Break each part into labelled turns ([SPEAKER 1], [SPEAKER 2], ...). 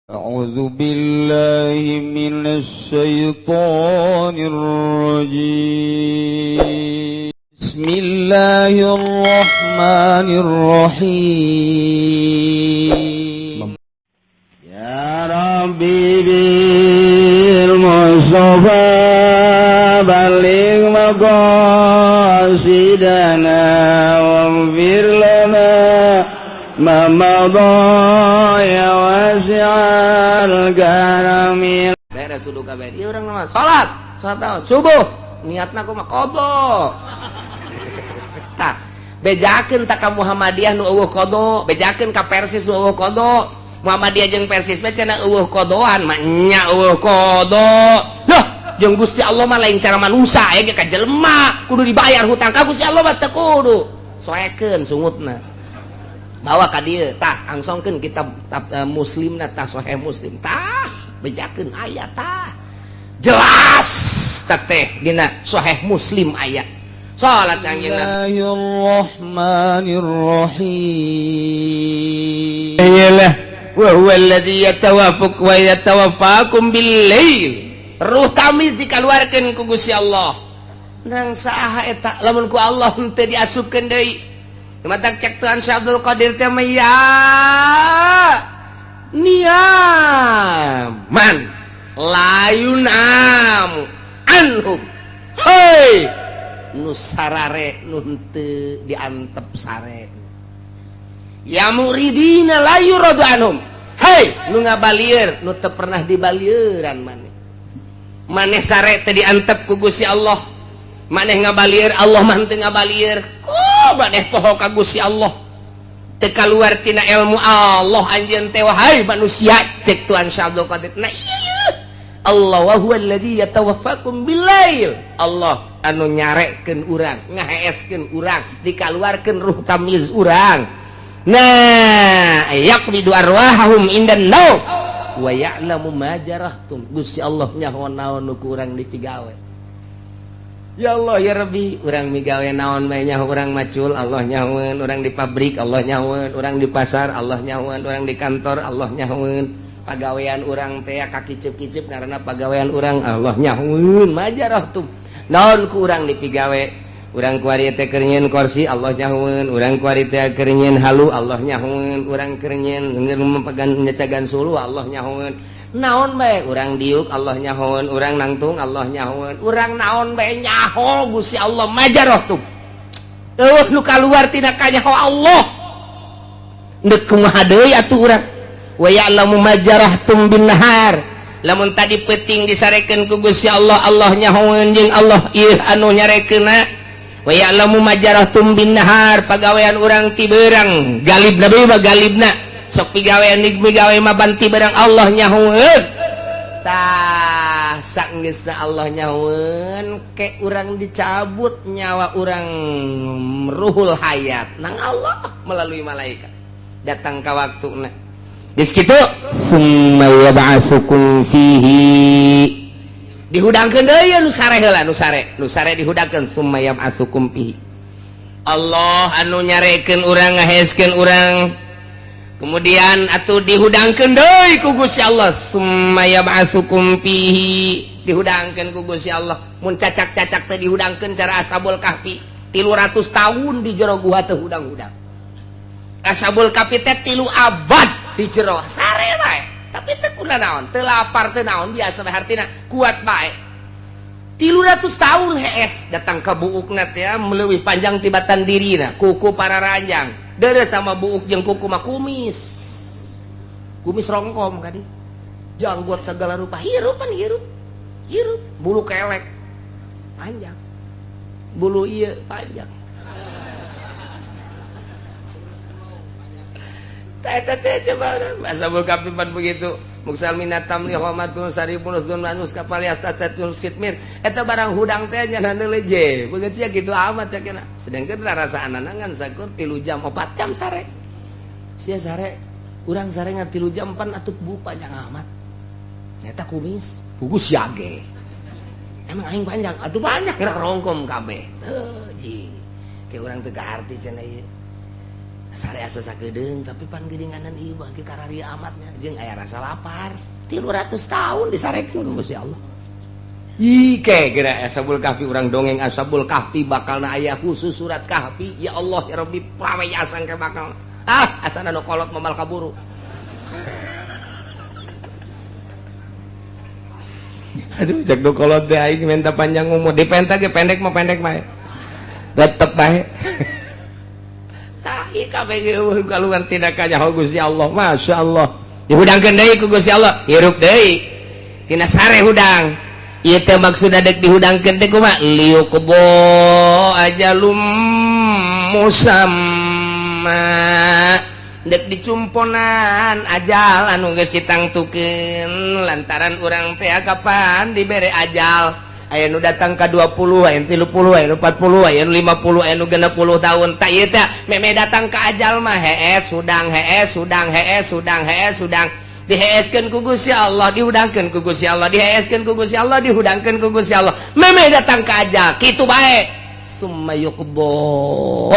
[SPEAKER 1] أعوذ بالله من الشيطان الرجيم. بسم الله الرحمن الرحيم.
[SPEAKER 2] يا ربي بالمصطفى بلغ مقاصدنا واغفر لنا ما مضى يا واسع الكرم.
[SPEAKER 3] Beres sudu kabeh. Ieu urang mah salat, salat naon? Subuh. Niatna kumaha? Qada. Tah, bejakeun tak ka Muhammadiyah nu euweuh qada, bejakeun ka Persis nu euweuh qada. Muhammadiyah jeung Persis mah cenah euweuh qadoan, mah nya euweuh qada. Loh, jeung Gusti Allah mah lain cara manusia aya ge ka jelema, kudu dibayar hutang ka Gusti Allah mah teu kudu. Soekeun sungutna. Bawa ka dieu, tah angsongkeun kitab Muslimna, tah Sahih Muslim, tah bejakeun aya, tah jelas teh dina Sahih Muslim aya salat Kanjeng Nabi.
[SPEAKER 1] الله الرحمن الرحيم.
[SPEAKER 3] Iyalah, wa huwa alladzi yatawaffaq wa yatawaffakum bil lail. Ruh kami dikeluarkeun ku Gusti Allah. Nang saha eta lamun ku Allah henteu diasupkeun deui? Mata cek Tuhan Syekh Abdul Qadir teh mah ya niaman la yunamu anhum. Hei, nu sarare nu henteu diantep sare. Ya muridina la yuradu anhum. Hei, nu ngabalieur nu teu pernah dibalieuran maneh. Maneh sare teh diantep ku Gusti Allah. Maneh ngabalieur, Allah mah henteu ngabalieur. Ku maneh poho ka Gusti Allah. Teu kaluar tina ilmu Allah anjeun teh, wahai manusia, cek Tuhan Syekh Abdul Qadir. Nah iya, Allah wa huwa allazi yatawaffakum billail. Allah anu nyarekeun urang, ngaheeskeun urang, dikaluarkeun ruh tamyiz urang. Nah, yaqbidu arwahahum indan naum wa ya'lamu ma jarahtum. Gusti Allah nyaho naon nu ku urang dipigawe. Ya Allah ya Rabbi, urang migawe naon bae nyaho. Urang macul, Allah nyahoeun. Urang di pabrik, Allah nyahoeun. Urang di pasar, Allah nyahoeun. Urang di kantor, Allah nyahoeun. Pagawean urang teh kakicip-kicip karena pagawean urang, Allah nyahoeun. Majarahtum naon ku urang dipigawe. Urang kuari teh keur nyieun kursi, Allah nyahoeun. Urang kuari teh keur nyieun halu, Allah nyahoeun. Urang keur nyieun memegan nyecagan suluh, Allah nyahoeun. Naon bae urang diuk, Allah nyahoeun. Urang nangtung, Allah nyahoeun. Urang naon bae nyaho Gusti Allah. Majarahtum, euweuh nu kaluar tina kanyaho Allah. Deuk kumaha deui atuh urang? Wa ya'lamu ma jarahtum bin nahar. Lamun tadi peuting disarekeun ku Gusti Allah, Allah nyahoeun jeung Allah ieu anu nyarekeunna. Wa ya'lamu ma jarahtum bin nahar, pagawean urang ti beurang, galibna bae mah, galibna sok pigawean migawe mah banti beurang, Allah nyahoeun. Tah, sanggeusna Allah nyahoeun, ke urang dicabut nyawa urang, ruhul hayat nang Allah melalui malaikat datang ka waktuna. Geus kitu, summa yab'atsukum fihi, dihudangkeun deui nu sare heula, nu sare, nu sare dihudangkeun. Summa yab'atsukum fihi, Allah anu nyarekeun urang, ngaheskeun urang, kemudian atuh dihudangkeun deui ku Gusti Allah. Summa yab'atsukum fihi, dihudangkeun ku Gusti Allah. Mun cacak-cacak teh dihudangkeun cara Ashabul Kahfi, 300 tahun di jero gua teh hudang-hudang. Ashabul Kahfi teh 3 abad di jero sare bae, tapi teu kuna naon, teu lapar, teu naon, biasa bae, hartina kuat bae. 300 tahun hees, datang ke buukna teh meleuwih panjang tibatan dirina, kuku pararanjang, deres sama buuk jeung kuku mah, kumis kumis rongkom kadi, janggot segala rupa, hirup pan hirup hirup, bulu kelek panjang, bulu iya panjang. Teh teh coba Ashabul Kahfi pan begitu. Muksal minat tamli homatun saribun usdun manus kapal yastasatun skitmir. Eta barang hudang teh nya leje begitu ya, gitu amat cakena. Sedangkan rasa ngan sakur 3 jam 4 jam sare sia sare, urang sare ngan 3 jam pan atuh bu panjang amat eta kumis pugus yage. Emang aing panjang atuh, panjang rongkom kabeh teu ji kayak urang teu kaharti cenah ieu. Sare asa sakedeung tapi pan geuninganan ieu bagi kararia amatnya jeung aya rasa lapar. 300 tahun disarekeun ku Gusti Allah. Ih ke geura Ashabul Kahfi urang dongeng Ashabul Kahfi bakalna aya khusus surat Kahfi. Ya Allah ya Rabbi prawe asang ke bakal. Ah asana nu kolot momal kaburu. Aduh cek nu kolot teh aing minta panjang umur dipenta ge pendek mah pendek bae. Tetep bae. Tah ieu kabeh ge kaluar tindak kanyaho Gusti Allah. Masya Allah. Dihudangkeun deui ku Gusti Allah, hirup deui. Tina sare hudang. Ieu teh maksudna dek dihudangkeun teh kumaha? Liyuqdo ajalum musamma. Dek dicumponan ajal anu geus ditangtukeun lantaran urang teh kapan dibere ajal. Aya nu datang ka 20, aya nu 30, aya nu 40, aya nu 50, aya nu 60 tahun. Tak ieu teh meme datang ka ajal mah hees hudang hees hudang hees hudang hees hudang. Diheeskeun ku Gusti Allah, dihudangkeun ku Gusti Allah, diheeskeun ku Gusti Allah, dihudangkeun ku Gusti Allah. Meme datang ka ajal kitu bae. Summa yuqdo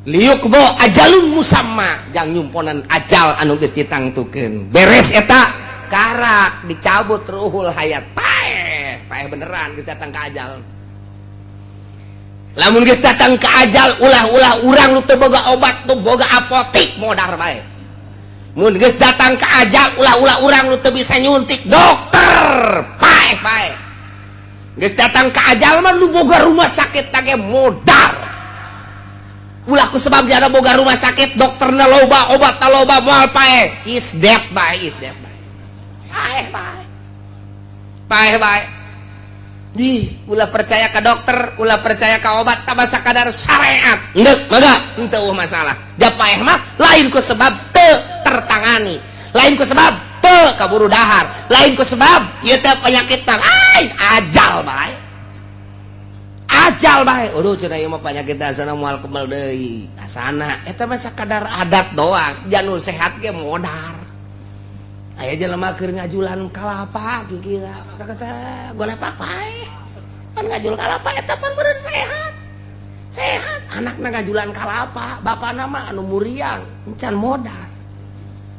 [SPEAKER 3] liyuqdo ajalun musamma, jang nyumponan ajal anu geus ditangtukeun. Beres eta karak dicabut ruhul hayat. Paeh, paeh beneran geus datang ka ajal. Lamun geus datang ka ajal ulah-ulah urang nu teu boga obat, nu boga apotik modar bae. Mun geus datang ka ajal ulah-ulah urang nu teu bisa nyuntik dokter, paeh paeh. Geus datang ka ajal mah nu boga rumah sakit tage modar. Ulah ku sebab jana boga rumah sakit dokterna loba, obatna loba moal paeh. Is dead bae, is dead bae. Paeh bae. Paeh bae. Di ulah percaya ka dokter, ulah percaya ka obat, tambah sakadar syariat. Endek mangga, henteu masalah. Ja paeh mah lain ku sebab teu tertangani, lain ku sebab teu kaburu dahar, lain ku sebab ieu teh penyakit lain, ajal bae. Ajal bae. Aduh cenah ieu mah penyakit asana moal kebal deui. Asana eta mah sakadar adat doang, jan sehat ge modar. Aya jelema keur ngajulan kalapa kikira kata golepak paeh. Pan ngajul kalapa eta pan beureun sehat. Sehat anakna ngajulan kalapa, bapana mah anu muriang, encan modar.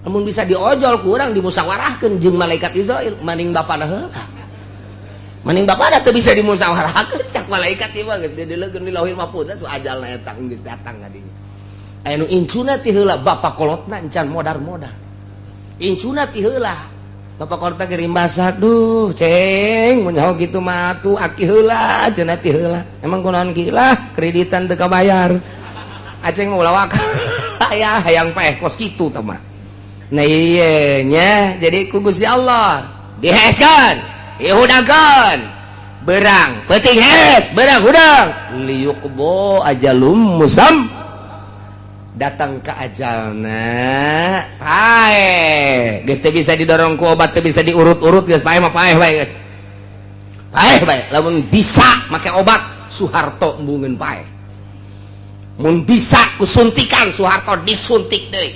[SPEAKER 3] Lamun bisa diojol ku urang dimusawarahkeun jeung malaikat Israil, maning bapana heula. Maning bapana teu bisa dimusawarahkeun cak malaikat ieu mah geus dideulegeun di lauhil mahfuz atuh ajalna eta geus datang ka dinya. Aya nu incuna ti heula bapa kolotna encan modar-modar. Incuna ti heula bapak kolotna ge rimbasa, duh ceng mun nyaho kitu mah atuh aki heula cenah ti heula. Emang kunaon ki lah kreditan teu kabayar. Aceng mah ulah waka. Aya hayang paeh kos kitu tah mah. Nah ieu nya jadi ku Gusti Allah diheskeun, dihudangkeun. Berang peuting hes, berang hudang. Liyuqdo ajalum musam. Datang ke ajalna paeh geus teu bisa didorong ku obat, teu bisa diurut-urut geus paeh mah paeh bae geus. Paeh bae lamun bisa make obat Soeharto embungeun paeh. Mun bisa ku suntikan Soeharto disuntik deui.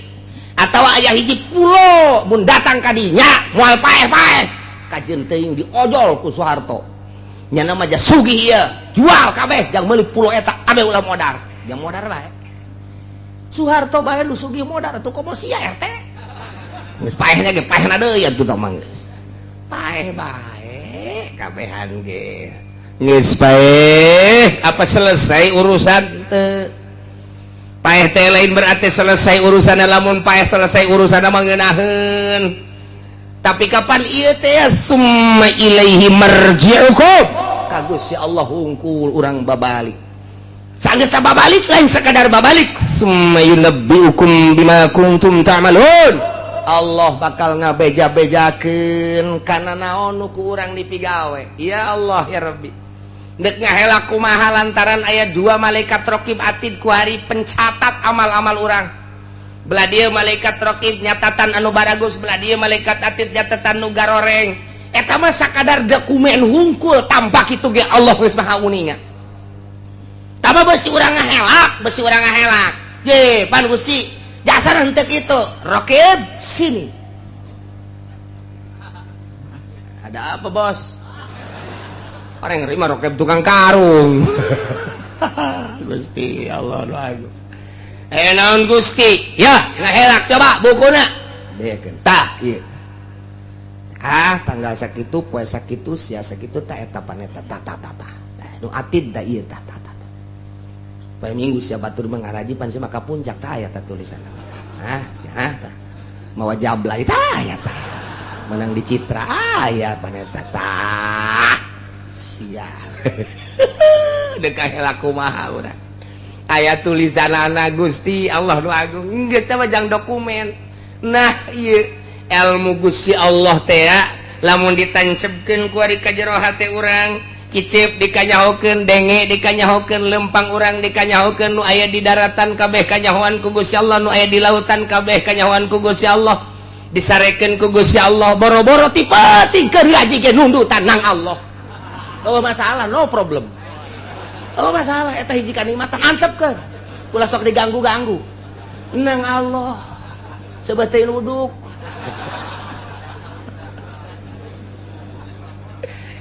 [SPEAKER 3] Atawa aya hiji pulo mun datang ka dinya moal paeh-paeh. Kajeun teuing diojol ku Soeharto. Nyana mah sugih ieu, jual kabeh jang meuli pulo eta kabeh ulah modar. Jang modar bae. Soeharto bae nu sugih modar atuh komo sia RT. Geus paehna ge paehna deui atuh tah mah geus. Paeh bae kabehan ge. Geus paeh, apa selesai urusan teu? Paeh teh lain berarti selesai urusan, lamun paeh selesai urusan mah ngeunaheun. Tapi kapan ieu teh summa ilaihi marji'ukum. Ka Gusti Allah hungkul urang babalik. Sanggeus babalik lain sekadar babalik, summa yunabbiukum bima kuntum ta'malun. Allah bakal ngabeja-bejakeun kana naon nu ku urang dipigawe. Ya Allah ya Rabbi. Dek ngahela kumaha lantaran aya dua malaikat raqib atid ku hari pencatat amal-amal urang. Belah dieu malaikat raqib nyatatan anu baragus, belah dieu malaikat atid nyatatan nu garoreng. Eta mah sakadar dokumen hungkul tanpa kitu ge Allah geus maha uninga. Tama besi urang ngahelak, besi urang ngahelak. Ye, pan Gusti, jasa henteu kitu. Raqib sini. Ada apa, Bos? Orang yang nerima raqib tukang karung. Gusti Allah doa. Naon Gusti ya ngahelak coba bukuna beakeun tah ieu ah tanggal sakitu poe sakitu sia sakitu tah eta paneta tah tah tah tah nu atid tah ieu tah tah tah poe minggu sia batur mangaraji pan sia maka puncak tah aya tah tulisanna ah sia tah mawa jablay tah aya tah menang di Citra aya paneta tah sia dek kahelak kumaha urang aya tulisanana Gusti Allah nu agung geus teh jang dokumen. Nah ieu ilmu Gusti Allah teh lamun ditancepkeun ku ari ka jero hate urang, kicep dikanyahokeun, denge dikanyahokeun, lempang urang dikanyahokeun, nu aya di daratan kabeh kanyahoan ku Gusti Allah, nu aya di lautan kabeh kanyahoan ku Gusti Allah, disarekeun ku Gusti Allah, boro-boro ti peuting keur ngaji ge nundutan nang Allah. Oh masalah, no problem. Oh masalah eta hiji kanikmatan antepkeun. Ulah sok diganggu-ganggu. Nang Allah. Sebatein uduk.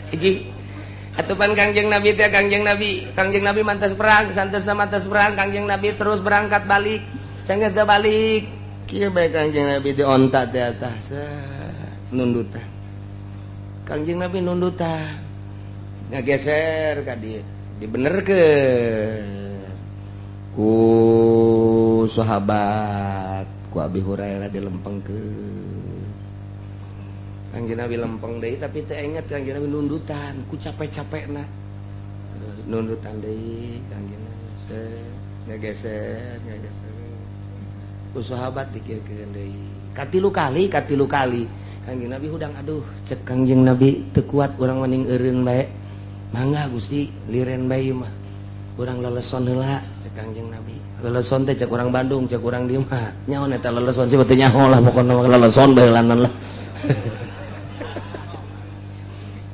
[SPEAKER 3] Hiji atupan Kangjeng Nabi teh Kangjeng Nabi mantas perang, santos mantas perang, Kangjeng Nabi terus berangkat balik. Sanggeus balik, kieu bae Kangjeng Nabi di onta teh atas nundutan. Kangjeng Nabi nundutan. Ngageser ka dieu, dibenerkeun ku sahabat, ku Abi Hurairah dilempengkeun. Kangjeng Nabi lempeng deui tapi teu inget Kangjeng Nabi nundutan ku capek-capekna. Nundutan deui Kangjeng Nabi ngageser, ngageser. Ku sahabat dikieukeun deui. Katilu kali Kangjeng Nabi hudang aduh cek Kangjeng Nabi teu kuat urang mending eureun bae. Mangga Gusti liren bae mah. Urang leleson heula cek Kangjeng Nabi. Leleson teh cek urang Bandung, cek urang dieu mah. Nyaho eta leleson sih teu nyaho lah pokona mah leleson bae heulanan lah.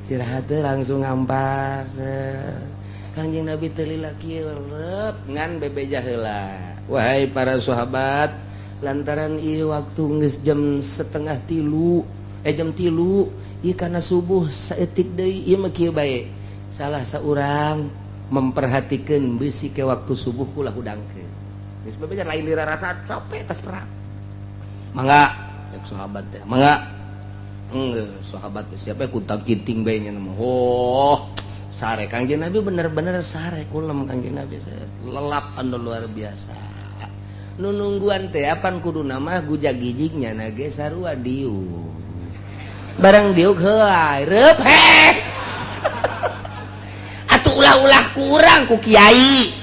[SPEAKER 3] Istirahat teh langsung ngampar. Kangjeng Nabi teu lila kieu rep ngan bebeja heula. Wahai para sahabat, lantaran ieu waktu geus jam 2:30, jam 3, ieu kana subuh saeutik deui ieu mah kieu bae. Salah seorang memperhatikan besi ke waktu subuh ulah hudangkeun. Geus bebeja lain dirarasa capek tas perang. Mangga cek sahabat teh, mangga. Enggeus sahabat siapa kutak kiting bae nya mah. Oh, sare Kangjeng Nabi bener-bener sare kulem Kangjeng Nabi lelap anu luar biasa. Nu nungguan teh apan kuduna mah gujag-gijignya na ge sarua diuk. Barang diuk heuay reup hes. Atuh ulah-ulah kurang ku kiai,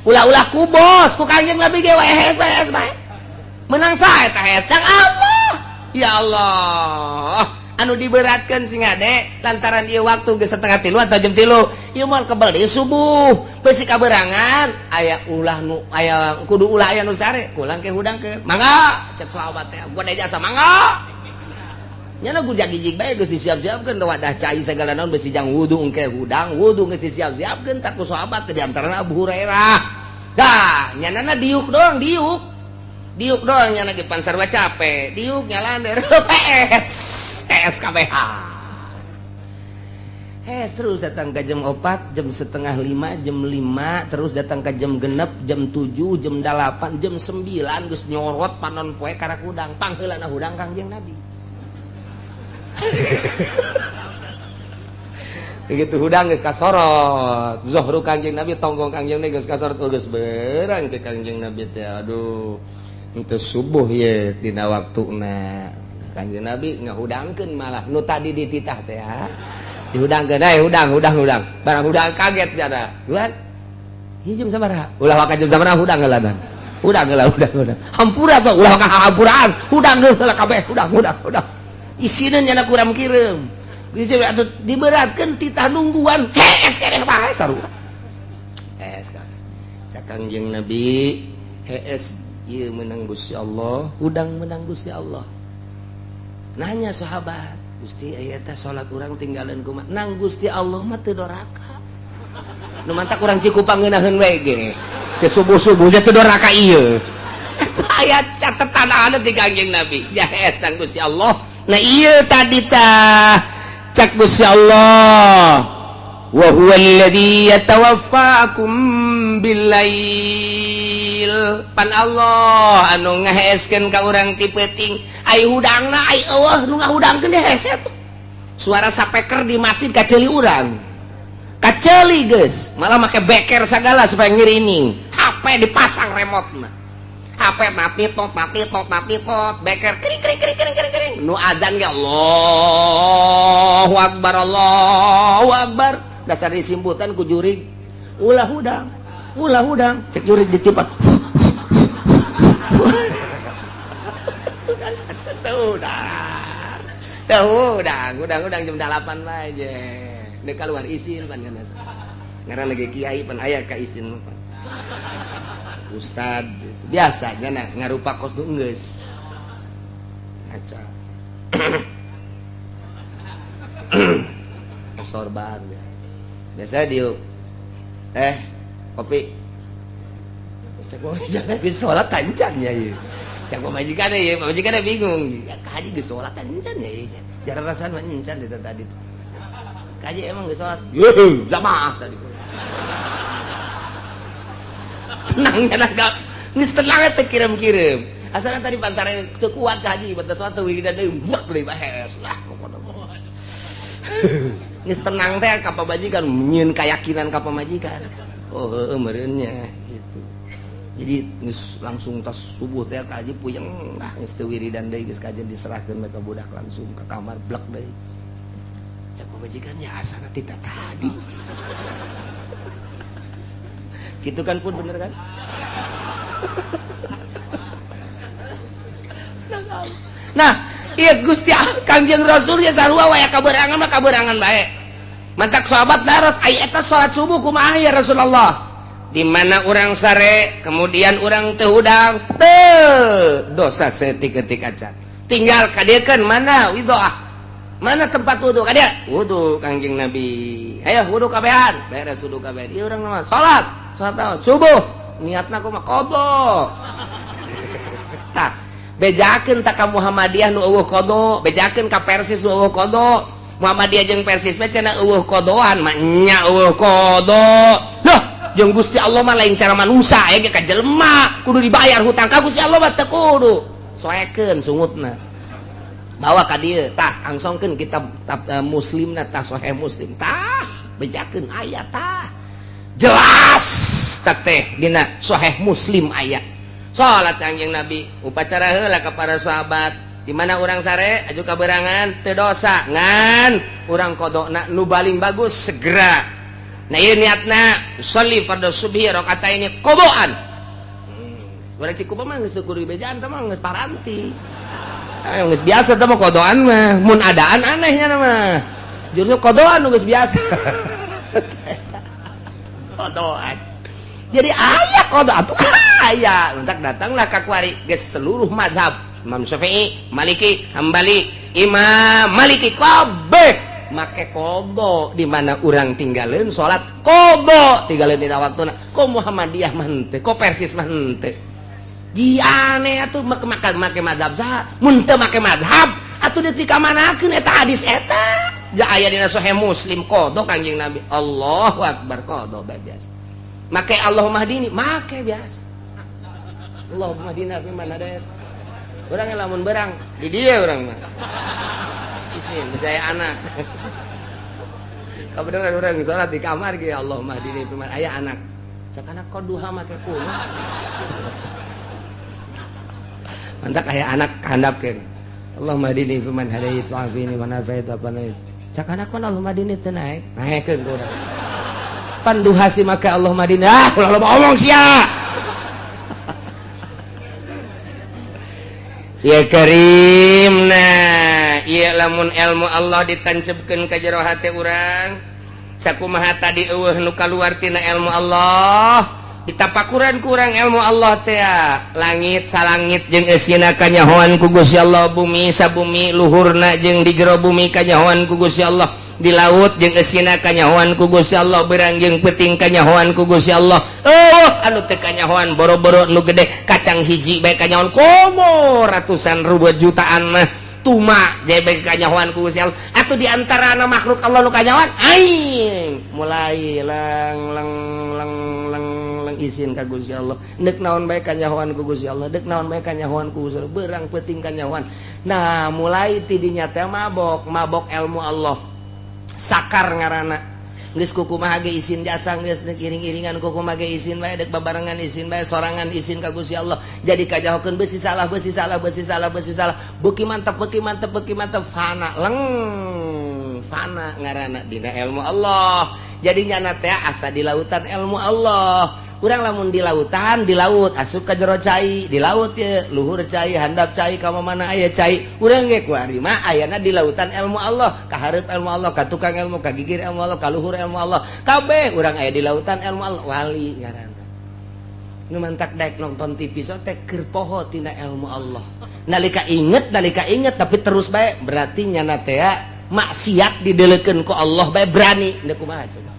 [SPEAKER 3] ulah-ulah ku bos, ku Kangjeng Nabi ge wae hes bae hes bae. Menang sae eta hes tang Allah. Ya Allah, anu diberatkeun sing ade lantaran ieu waktu geus 2:30 atau jam 3. Ieu moal kebel deui subuh, beusi kaberangan aya ulah nu aya kudu ulah aya nu sare, kulang ke hudang ke. Mangga cek sahabat teh, gua jasa mangga. Nyana gujag-gijig bae geus disiap-siapkeun wadah cai sagala naon besi jang wudu engke hudang, wudu geus disiap-siapkeun tak ku sahabat teh di antarana Abu Hurairah. Dah, nyanana diuk doang, diuk. Diuk doang nyana ge pan sarua capek, diuk nyalander PS, SKBH. Hes terus datang ke jam 4, jam 4:30, jam 5, terus datang ke jam 6, jam 7, jam 8, jam 9 geus nyorot panon poe karak hudang, pangheulana hudang Kangjeng Nabi. Begitu hudang geus kasorot, zuhru Kangjeng Nabi tonggong Kangjeng Nabi geus kasorot geus berang cek Kangjeng Nabi teh aduh henteu subuh ye dina waktuna. Kangjeng Nabi ngahudangkeun malah nu tadi dititah teh ha. Dihudangkeun eh hudang hudang hudang. Barang hudang kaget jada. Duan. Ieu jam sabaraha? Ulah waka jam sabaraha hudang heula dan. Hudang heula hudang hudang. Hampura tuh ulah waka hampuraan. Hudang heula kabeh hudang hudang hudang. Isina nyana kuram kireum. Geus atuh diberatkeun titah nungguan. Hees keneh bae sarua. Hees kabeh. Cak Kangjeng Nabi hees ieu meunang Gusti Allah, hudang meunang Gusti Allah. Nanya sahabat, Gusti aya teh salat urang tinggalan kumaha? Nang Gusti Allah mah teu doraka. Nu mantak urang Cikupang ngeunaheun we ge. Ke subuh-subuh teh teu doraka ieu. Eta aya catetan anu ti Kangjeng Nabi. Ya hees nang Gusti Allah. Nah ieu tadi tah cak Gusti Allah. Wa huwa alladzi yatawaffakum billail. lail pan Allah anu ngaheeskeun ka urang ti peuting ai hudangna ai eueuh nu ngahudangkeun deh hese tuh. Suara sapeker di masjid kaceuli urang. Kaceuli geus, malah make beker sagala supaya ngirining. HP dipasang remote-na. HP mati tot mati tot mati tot beker kering kering kering kering kering kering. Nu adzan ge Allahu akbar Allahu akbar. Dasar disimputan ku jurig. Ulah hudang. Ulah hudang, cek jurig ditipan. Tuh hudang. Tuh hudang, hudang-hudang jam 8 bae je. Deuk keluar isin pan kana. Ngaran lagi kiai pan aya ka isin pan. Ustad biasa nya ngarupa kos nu geus. Ngaca. Sorban biasa. Biasa diuk. Kopi. Cek pamajikan geus salat tancan ya ieu. Cek pamajikan ieu, pamajikan bingung. Ya kaji geus salat tancan ya ieu. Jarang rasaan mah encan eta tadi. Kaji emang geus salat. Yeuh, jamaah tadi. Tenang nya gak. Geus tenang teh kirim-kirim. Asalna tadi pansare teu kuat ka haji, batas salat wiridan deui buak deui bahes lah pokona. Geus tenang teh ka pamajikan, nyieun kayakinan ka pamajikan. Oh heueuh meureun nya gitu. Jadi geus langsung tas subuh teh ka haji puyeng lah geus teu wiridan deui geus kajen diserahkeun ka budak langsung ke kamar blek deui. Cek pamajikan ya asana ti tadi. Gitu kan pun bener kan? Nah, iya Gusti Kangjeng Rasul ya sarua wae kaberangan mah kaberangan bae. Mantak sahabat daros ai eta salat subuh kumaha ya Rasulullah? Di mana urang sare, kemudian urang teu hudang, teu dosa saeutik-eutik acan. Tinggal kadiekeun mana widoah? Mana tempat wudu ka dieu? Wudu Kangjeng Nabi. Ayo wudu kabehan, beres wudu kabehan. Ieu urang mah salat, salat naon? Subuh. Niatna kumaha? Qadha. Tah, bejakeun ta ka Muhammadiyah nu eueuh qadha, bejakeun ka Persis nu eueuh qadha. Muhammadiyah jeung Persis mah cenah eueuh qadhaan, mah nya eueuh qadha. Loh, jeung Gusti Allah mah lain cara manusia aya ge ka jelema, kudu dibayar hutang ka Gusti Allah mah teu kudu. Soekeun sungutna. Bawa ka dieu, tah angsongkeun kitab Muslimna tah Sahih Muslim. Tah, bejakeun aya tah. Jelas teh dina Sahih Muslim aya. Salat Kangjeng Nabi, upacara heula ka para sahabat. Di mana urang sare aju kaberangan teu dosa ngan urang qadona nu baling bagus segera. Nah ieu niatna sholli fardhu subhi rakaataini qadaan. Urang Cikupa mah geus teu kudu dibejaan teh mah geus paranti. Geus biasa teh mah qadaan mah, mun adaan anehnya mah. Justru qadaan nu geus biasa. Qadaan. Jadi aya qada atuh aya. Entak datanglah ka kuari geus seluruh mazhab. Imam Syafi'i, Maliki, Hambali, Imam Maliki kabeh make qada di mana urang tinggalin salat qada tinggalin dina waktuna. Ko Muhammadiyah mah henteu, ko Persis mah henteu. Di aneh atuh make mazhab saha? Mun teu make mazhab atuh deuk dikamanakeun eta hadis eta. Ja aya dina Sahih Muslim qada Kangjeng Nabi. Allahu akbar qada bae biasa. Make Allahumma hdini, make biasa. Allahumma hdina fi man hadait. Urang lamun berang di dieu urang mah. Isin saya anak. Kabeneran urang salat di kamar ge Allahumma hdini fi man aya anak. Cak anak kok duha make kumaha. Mantak aya anak handapkeun. Allahumma hdini fi man hadait wa afini man afait apa naik. Cak anak mah Allahumma hdini teu naek. Naekeun ku urang. Pan duha si make Allahumma hdini. Ah, ulah loba omong sia. Ya Karim nah ieu lamun ilmu Allah ditancepkeun ka jero hate urang sakumaha tadi eueuh nu kaluar tina ilmu Allah ditapakuran ku urang ilmu Allah teh langit salangit jeung eusina kanyahoan ku Gusti Allah, bumi sabumi luhurna jeung di jero bumi kanyahoan ku Gusti Allah, di laut jeung eusina kanyahoan ku Gusti Allah, beurang jeung peuting kanyahoan ku Gusti Allah. Oh anu teu kanyahoan boro-boro nu gede kacang hiji bae kanyahoan komo ratusan ribu jutaan mah tuma bae kanyahoan ku Gusti Allah. Atuh di antara makhluk Allah nu kanyahoan aing mulai leng leng leng leng leng Urang izin ka Gusti Allah. Deuk naon bae kanyahoan ku Gusti Allah, deuk naon bae kanyahoan ku Gusti Allah, beurang peuting kanyahoan. Nah, mulai ti dinya teh mabok, mabok ilmu Allah. Sakar ngaranna. Geus kukumaha ge izin jasa geus deuk iring-iringan kukumaha ge izin bae, deuk babarengan izin bae, sorangan izin ka Gusti Allah. Jadi kajahokeun beusi salah, beusi salah, beusi salah, beusi salah. Beuki mantep, beuki mantep, beuki mantep, fana leng fana ngaranna dina ilmu Allah. Jadi nyana teh asa di lautan ilmu Allah. Urang lamun di lautan, di laut asup ka jero cai, di laut ye luhur cai, handap cai, ka mana aya cai. Urang ge ku ari mah ayana di lautan ilmu Allah, ka hareup ilmu Allah, ka tukang ilmu, ka gigir ilmu Allah, ka luhur ilmu Allah. Kabeh urang aya di lautan ilmu Allah, wali ngaranna. Nu mantak daek nonton TV so teh keur poho tina ilmu Allah. Nalika inget tapi terus bae berarti nyana teh maksiat didelekeun ku Allah bae berani. Deuk kumaha coba?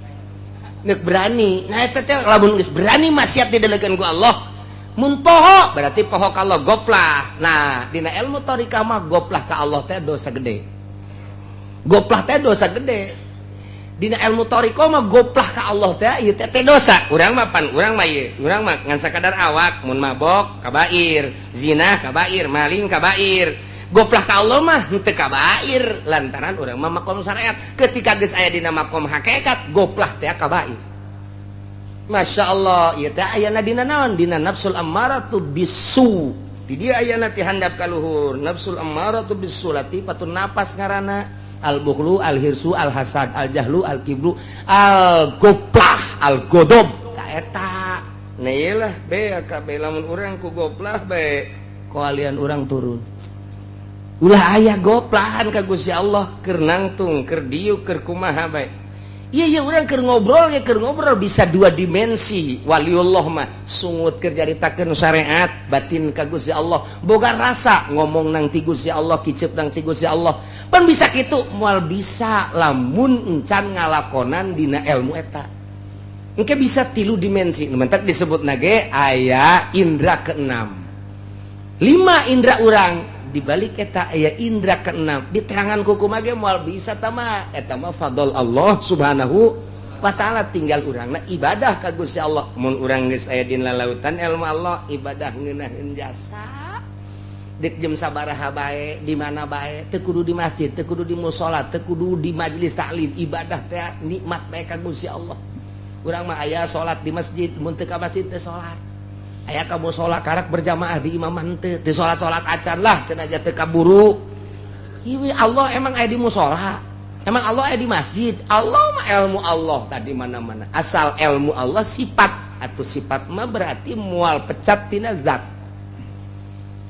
[SPEAKER 3] Nek berani. Nah eta teh lamun geus berani maksiat didelekeun ku Allah, mun poho berarti poho ka Allah, goplah. Nah, dina ilmu thariqah mah goplah ka Allah teh dosa gede. Goplah teh dosa gede. Dina ilmu thariqah mah goplah ka Allah teh ieu teh teh dosa. Urang mah pan urang mah ieu, urang mah ngan sakadar awak mun mabok kabair, zina kabair, maling kabair. Goplah ka Allah mah henteu kabair lantaran urang mah makom syariat. Ketika geus aya dina makom hakikat, goplah teh kabair. Masya Allah, ieu teh ayana dina naon? Dina nafsul ammaratu bisu. Di dieu ayana ti handap ka luhur, nafsul ammaratu bisu latifatun napas ngaranna. Al bukhlu, al hirsu, al hasad, al jahlu, al kibru, al goplah, al godob. Ka eta. Nah ieu lah be kabeh lamun urang ku goplah bae koalian urang turun. Ulah aya goplahan ka Gusti Allah keur nangtung, keur diuk, keur kumaha bae. Iya iya urang keur ngobrol ya keur ngobrol bisa dua dimensi. Waliullah mah sungut keur nyaritakeun syariat batin ka Gusti Allah. Boga rasa ngomong nang ti Gusti Allah, kicep nang ti Gusti Allah. Pan bisa kitu moal bisa lamun encan ngalakonan dina ilmu eta. Engke bisa tilu dimensi. Nu mentak disebut nage aya indra keenam. Lima indra urang dibalik eta aya indra keenam di tangan kuku mage moal bisa tama eta mah fadl Allah Subhanahu wa taala. Tinggal urangna ibadah ka Gusti Allah. Mun urang geus aya dina lautan ilmu Allah, ibadah ngeunaheun jasa dek jam sabaraha bae, di mana bae, teu kudu di masjid, teu kudu di musala, teu kudu di majelis taklim, ibadah teh nikmat bae ka Gusti Allah. Urang mah aya salat di masjid, mun teu ka masjid teu salat. Aya ka musala karak berjamaah di imam henteu, teu salat-salat acan lah cenah aja teu kaburu. Ieu Allah emang aya di musala, emang Allah aya di masjid. Allah mah ilmu Allah tadi mana-mana. Asal ilmu Allah sifat atau sifat mah berarti mual pecat tina zat.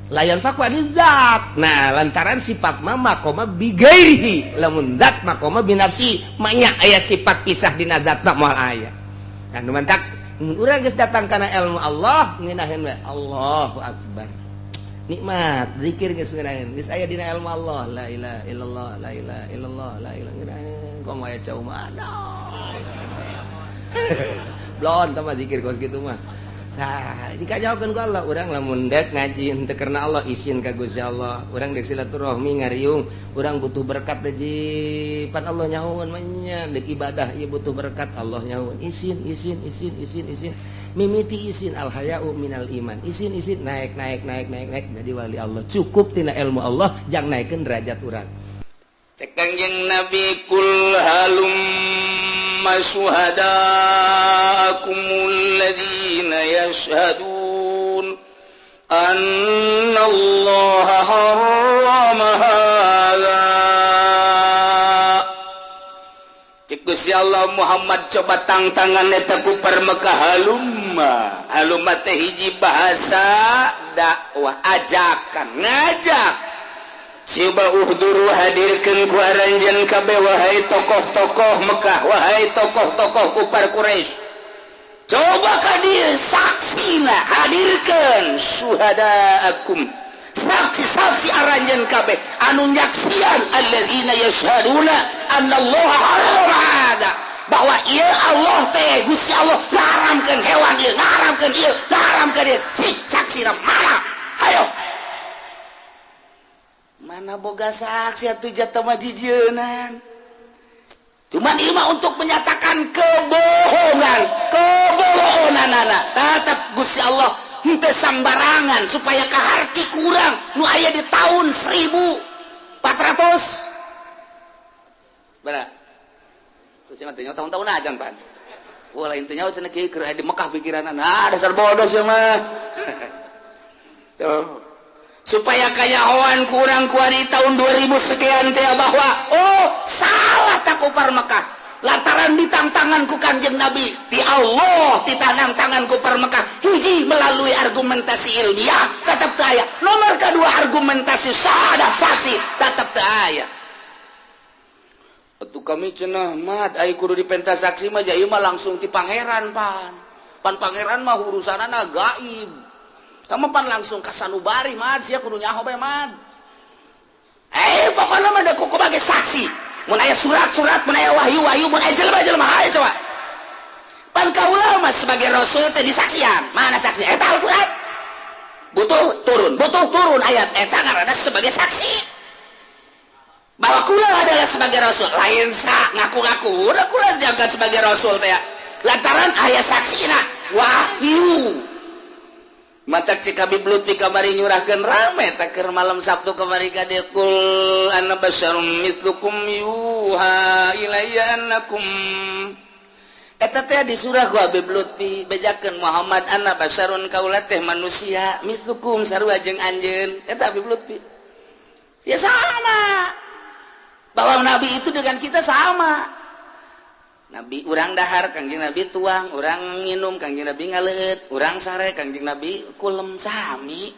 [SPEAKER 3] Layan fakwa di zat. Nah, lantaran sifat mah makoma bigairihi, lamun zat makoma binafsi, manya aya sifat pisah dina zat mah moal aya. Nah, nu mantak mun urang geus datang kana ilmu Allah ngeunaheun we Allahu akbar. Nikmat zikir geus ngeunaheun, geus aya dina ilmu Allah, la ilaha illallah, la ilaha illallah, la ilaha ngeunaheun. Komo aya cau mah aduh. Blon tah mah zikir kos kitu mah. Tah, dikajahokeun ku Allah urang lamun dek ngaji henteu karena Allah, isin ka Gusti Allah. Urang dek silaturahmi ngariung, urang butuh berkat teh pan Allah nyahoeun mah nya dek ibadah ieu butuh berkat Allah nyahoeun. Isin isin isin isin isin mimiti isin al haya'u minal iman. Isin isin naik naik naik naik naik jadi wali Allah. Cukup tina ilmu Allah jang naikeun derajat urang.
[SPEAKER 4] Cek Kangjeng Nabi kul halumma syuhadaakumul ladzina yashhadun anna Allah harrama hadza. Cek Gusti Allah Muhammad coba tangtangan eta ku Mekah halumma. Halumma teh hiji bahasa dakwah ajakan ngajak. Coba uhduru hadirkeun ku aranjeun kabeh wahai tokoh-tokoh Mekah, wahai tokoh-tokoh kufar Quraisy. Coba ka dieu saksina hadirkeun syuhadaakum. Saksi-saksi aranjeun kabeh anu nyaksian alladzina yashhaduna annallaha harrama hadza, bahwa ieu Allah teh Gusti Allah ngaharamkeun hewan ieu, ngaharamkeun ieu, ngaharamkeun ieu. Cik saksina mana? Hayo. Mana boga saksi atuh jatah mah jijeunan. Cuman ieu mah untuk menyatakan kebohongan, kebohonganana. Tetap Gusti Allah henteu sambarangan supaya kaharti kurang nu aya di tahun 1400. Benar. Terus mah teu tahun-tahun aja pan. Wah, lain teu nyaho cenah kieu keur di Mekah pikiranna. Nah, dasar bodoh sia mah. Tuh. Supaya kanyahoan kurang kuari tahun 2000 sekian teh bahwa oh salah tak kufar Mekah lantaran ditangtangan ku Kanjeng Nabi di Allah ditanang tangan kufar Mekah. Hiji, melalui argumentasi ilmiah tetap teu aya. Nomor kedua, argumentasi syahadat saksi tetap teu aya. Atuh kami cenah mad ai kudu dipenta saksi mah, ieu mah langsung ti pangeran. Pan pan pangeran mah urusanana gaib. Kamu pan langsung ka sanubari mad, sia kudu nyaho bae mad. Eh, pokoknya mah da kuku bagi saksi. Mun aya surat-surat, mun aya wahyu-wahyu, mun aya jelema-jelema, hayo coba. Pan kaula mah sebagai rasul teh disaksian. Mana saksi? Eta Al-Qur'an. Butuh turun, butuh turun ayat eta ngaranna sebagai saksi. Bahwa kula adalah sebagai rasul, lain sa ngaku-ngaku. Udah kula jaga sebagai rasul teh. Lantaran aya saksina wahyu. Mata cek Habib Lutfi kamari nyurahkeun rame tak keur malam Sabtu kamari ka dieu, qul ana basyarum mitslukum yuha ilayya annakum. Eta teh di surah ku Habib Lutfi, bejakeun Muhammad, ana basyarun, kaula teh manusia, mitslukum, sarua jeung anjeun. Eta Habib Lutfi ya sama, bahwa nabi itu dengan kita sama. Nabi urang dahar, Kangjeng Nabi tuang, urang nginum, Kangjeng Nabi ngaleut, urang sare, Kangjeng Nabi kulem, sami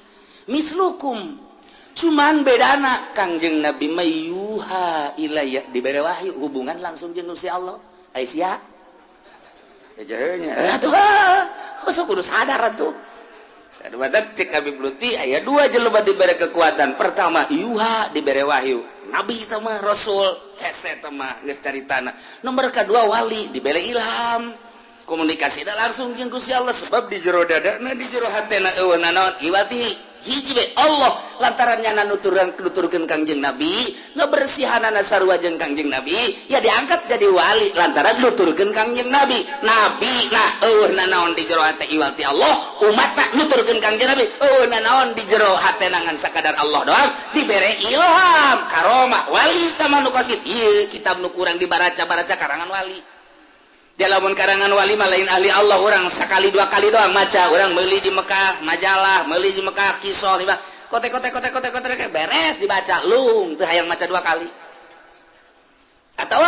[SPEAKER 4] mislukum. Cuman bedana Kangjeng Nabi mah yuha ilayya, dibere wahyu, hubungan langsung jeung Gusti Allah. Ai sia nya atuh sok kudu sadar atuh. Badak cek Habib Lutfi aya dua jelema dibere kekuatan. Pertama yuha, dibere wahyu. Nabi itu mah rasul, hese teh mah geus caritana. Nomor kedua wali, dibere ilham. Komunikasi langsung jeung Gusti Allah sebab di jero dadana, di jero hatena eueuh nanaon iwati hiji be Allah. Lantaran nyana nuturan nuturkeun Kangjeng Nabi, ngabersihanana sarua jeung Kangjeng Nabi, ya diangkat jadi wali lantaran nuturkeun Kangjeng Nabi. Nabi nah eueuh nanaon di jero hate iwati Allah, umatna nuturkeun Kangjeng Nabi, eueuh nanaon di jero hatena ngan sakadar Allah doang, dibere ilham karomah wali. Tah nu kos ieu kitab nu kurang dibaraca-baraca karangan wali. Lamun karangan wali mah lain ahli Allah. Orang sekali dua kali doang maca. Orang beli di Mekah majalah, beli di Mekah kisah, kote kote kote kote kote, beres dibaca lung teu hayang maca dua kali. Atau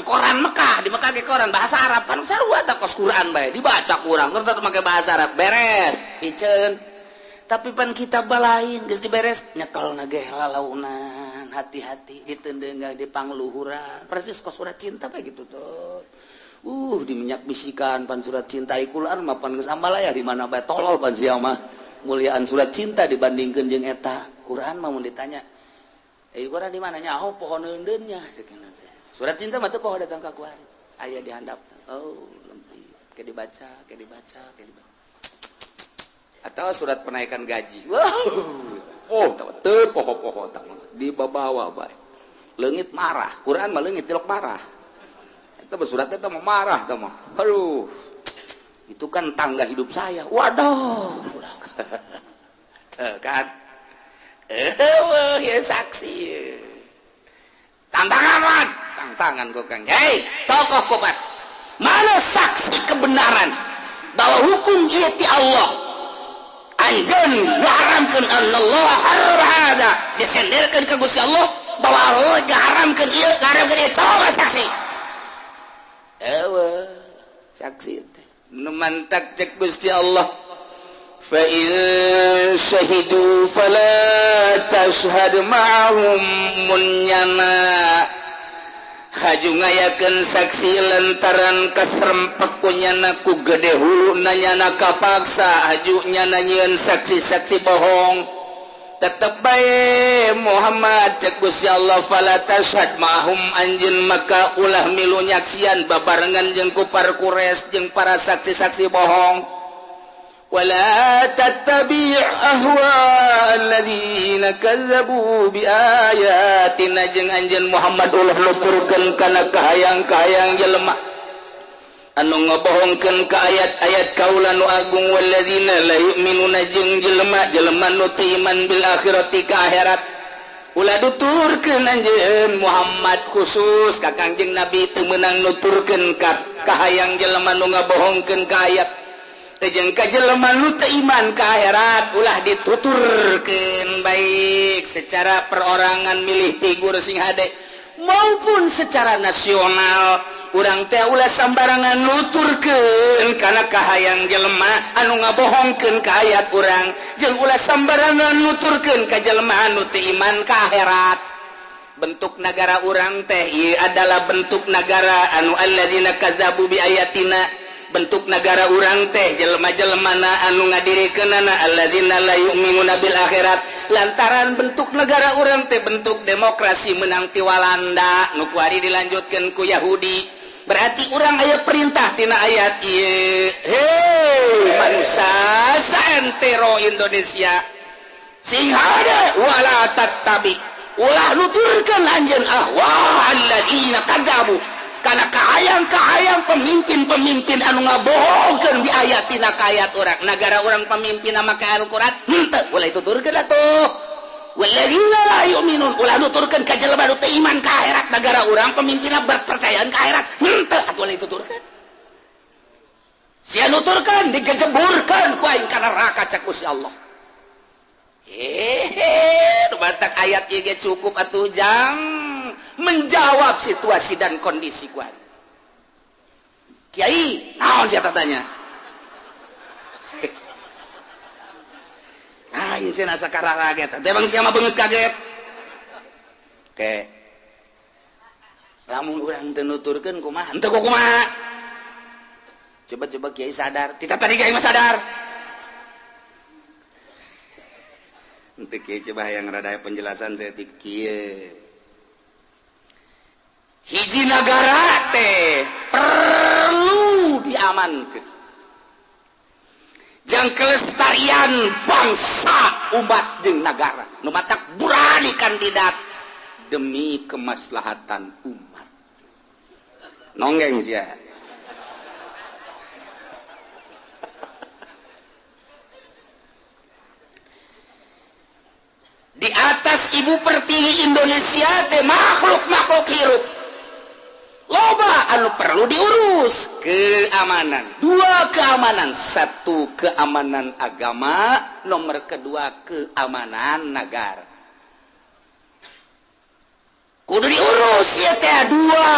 [SPEAKER 4] koran Mekah, di Mekah ke koran bahasa Arab kan sarua tak kos Quran bae dibaca kurang tetep make bahasa Arab, beres piceun. Tapi pan kitab lain geus diberes nyekel nage lalaunan, hati-hati ditendengang di pangluhuran persis kos surat cinta bae gitu tuh. Di minyak bisikan pan surat cinta Quran mah pan geus ambalaya di mana bae, tolol pan sia mah. Muliaan surat cinta dibandingkeun jeung eta Quran mah. Mun ditanya, eh, Quran di mana? Nyaho pohon eundeunnya ceuk teh. Surat cinta mah teu poho datang ka kuari, aya di handap. Oh, lempit ke dibaca, ke dibaca, ke dibaca. Atau surat penaikan gaji, wow, oh teu poho-poho tah dibawa bae. Leungit marah Quran mah, leungit tilok marah. Itu suratnya tuh mau marah tuh mah. Aduh, itu kan tangga hidup saya. Waduh, tuh kan. Eh, ya saksi. Tantangan man, tantangan gue kang. Hei, tokoh kopat. Mana saksi kebenaran bahwa hukum ieu ti Allah? Anjeun ngaharamkeun Allah haram hada. Disenderkeun ka Gusti Allah bahwa Allah ngaharamkeun ieu, ngaharamkeun ieu. Coba saksi. Ewe, saksi teh nu mantak cek Gusti Allah, fa in syahidu fala tashhad ma'ahum. Mun nyana haju ngayakeun saksi lantaran kaserempek ku nyana, ku gede hulu nyana kapaksa haju nyana nyieun saksi-saksi bohong, tetep bae Muhammad, cek Gusti Allah, fala tashhad ma'ahum, anjeun maka ulah milu nyaksian babarengan jeung kufar Quraisy jeung para saksi-saksi bohong. Wala tattabi' ahwa alladzina kazzabu biayatina jeung anjeun Muhammad ulah nuturkeun kana kahayang-kahayang jelema anu ngabohongkeun ka ayat-ayat kaula nu agung walladzina la yu'minuna jeung jelema-jelema nu teu iman bil akhirati ka akhirat ulah nuturkeun anjeun Muhammad khusus ka Kangjeng Nabi teu meunang nuturkeun ka kahayang jelema nu ngabohongkeun ka ayat jeung ka jelema nu teu iman ka akhirat ulah dituturkeun baik secara perorangan milih figur sing hade maupun secara nasional urang teh ulah sambarangan nuturkeun kana kahayang jelema anu ngabohongkeun ka ayat urang jeung ulah sambarangan nuturkeun ka jelema anu teu iman ka akhirat. Bentuk nagara urang teh ieu adalah bentuk nagara anu alladzina kazzabu bi ayatina, bentuk nagara urang teh jelema-jelemana anu ngadirikeunana alladzina la yu'minuna bil akhirat. Lantaran bentuk negara urang teh bentuk demokrasi menang ti Walanda nu kuari dilanjutkeun ku Yahudi, berarti urang aya perintah tina ayat ieu. Hei manusia saentero Indonesia sing hade wala tattabi ulah nuturkeun anjeun ahwa alladzina kadzabu kana kahayang-kahayang pemimpin-pemimpin anu ngabohongkeun di ayatina ka ayat urang. Nagara urang pemimpin make Al-Qur'an henteu ulah dituturkeun atuh. Walladzina la yu'minun ulah nuturkeun ka jelema nu teu iman ka akhirat. Nagara urang pemimpinna berpercayaan ka akhirat henteu atuh ulah dituturkeun. Sia nuturkeun digejeburkeun ku aing ka neraka cek Gusti Allah. Nu batak ayat ieu ge cukup atuh jang menjawab situasi dan kondisi kuat. Kiai, naon sia tanya? Lain sia asa kararaget. Teh bang sia mah beungeut kaget. Oke. Lamun urang teu nuturkeun kumaha? Henteu kumaha? Coba-coba kiai sadar. Tita tadi kiai mah sadar. Henteu kiai coba yang rada penjelasan saya ti kieu. Hiji nagara teh perlu diamankan jang kelestarian bangsa umat jeung nagara nu matak berani kandidat demi kemaslahatan umat. Nonggeng sia. Di atas ibu pertiwi Indonesia teh makhluk-makhluk hirup loba anu perlu diurus keamanan. Dua keamanan, satu keamanan agama, nomor kedua keamanan negara. Kudu diurus ya teh dua.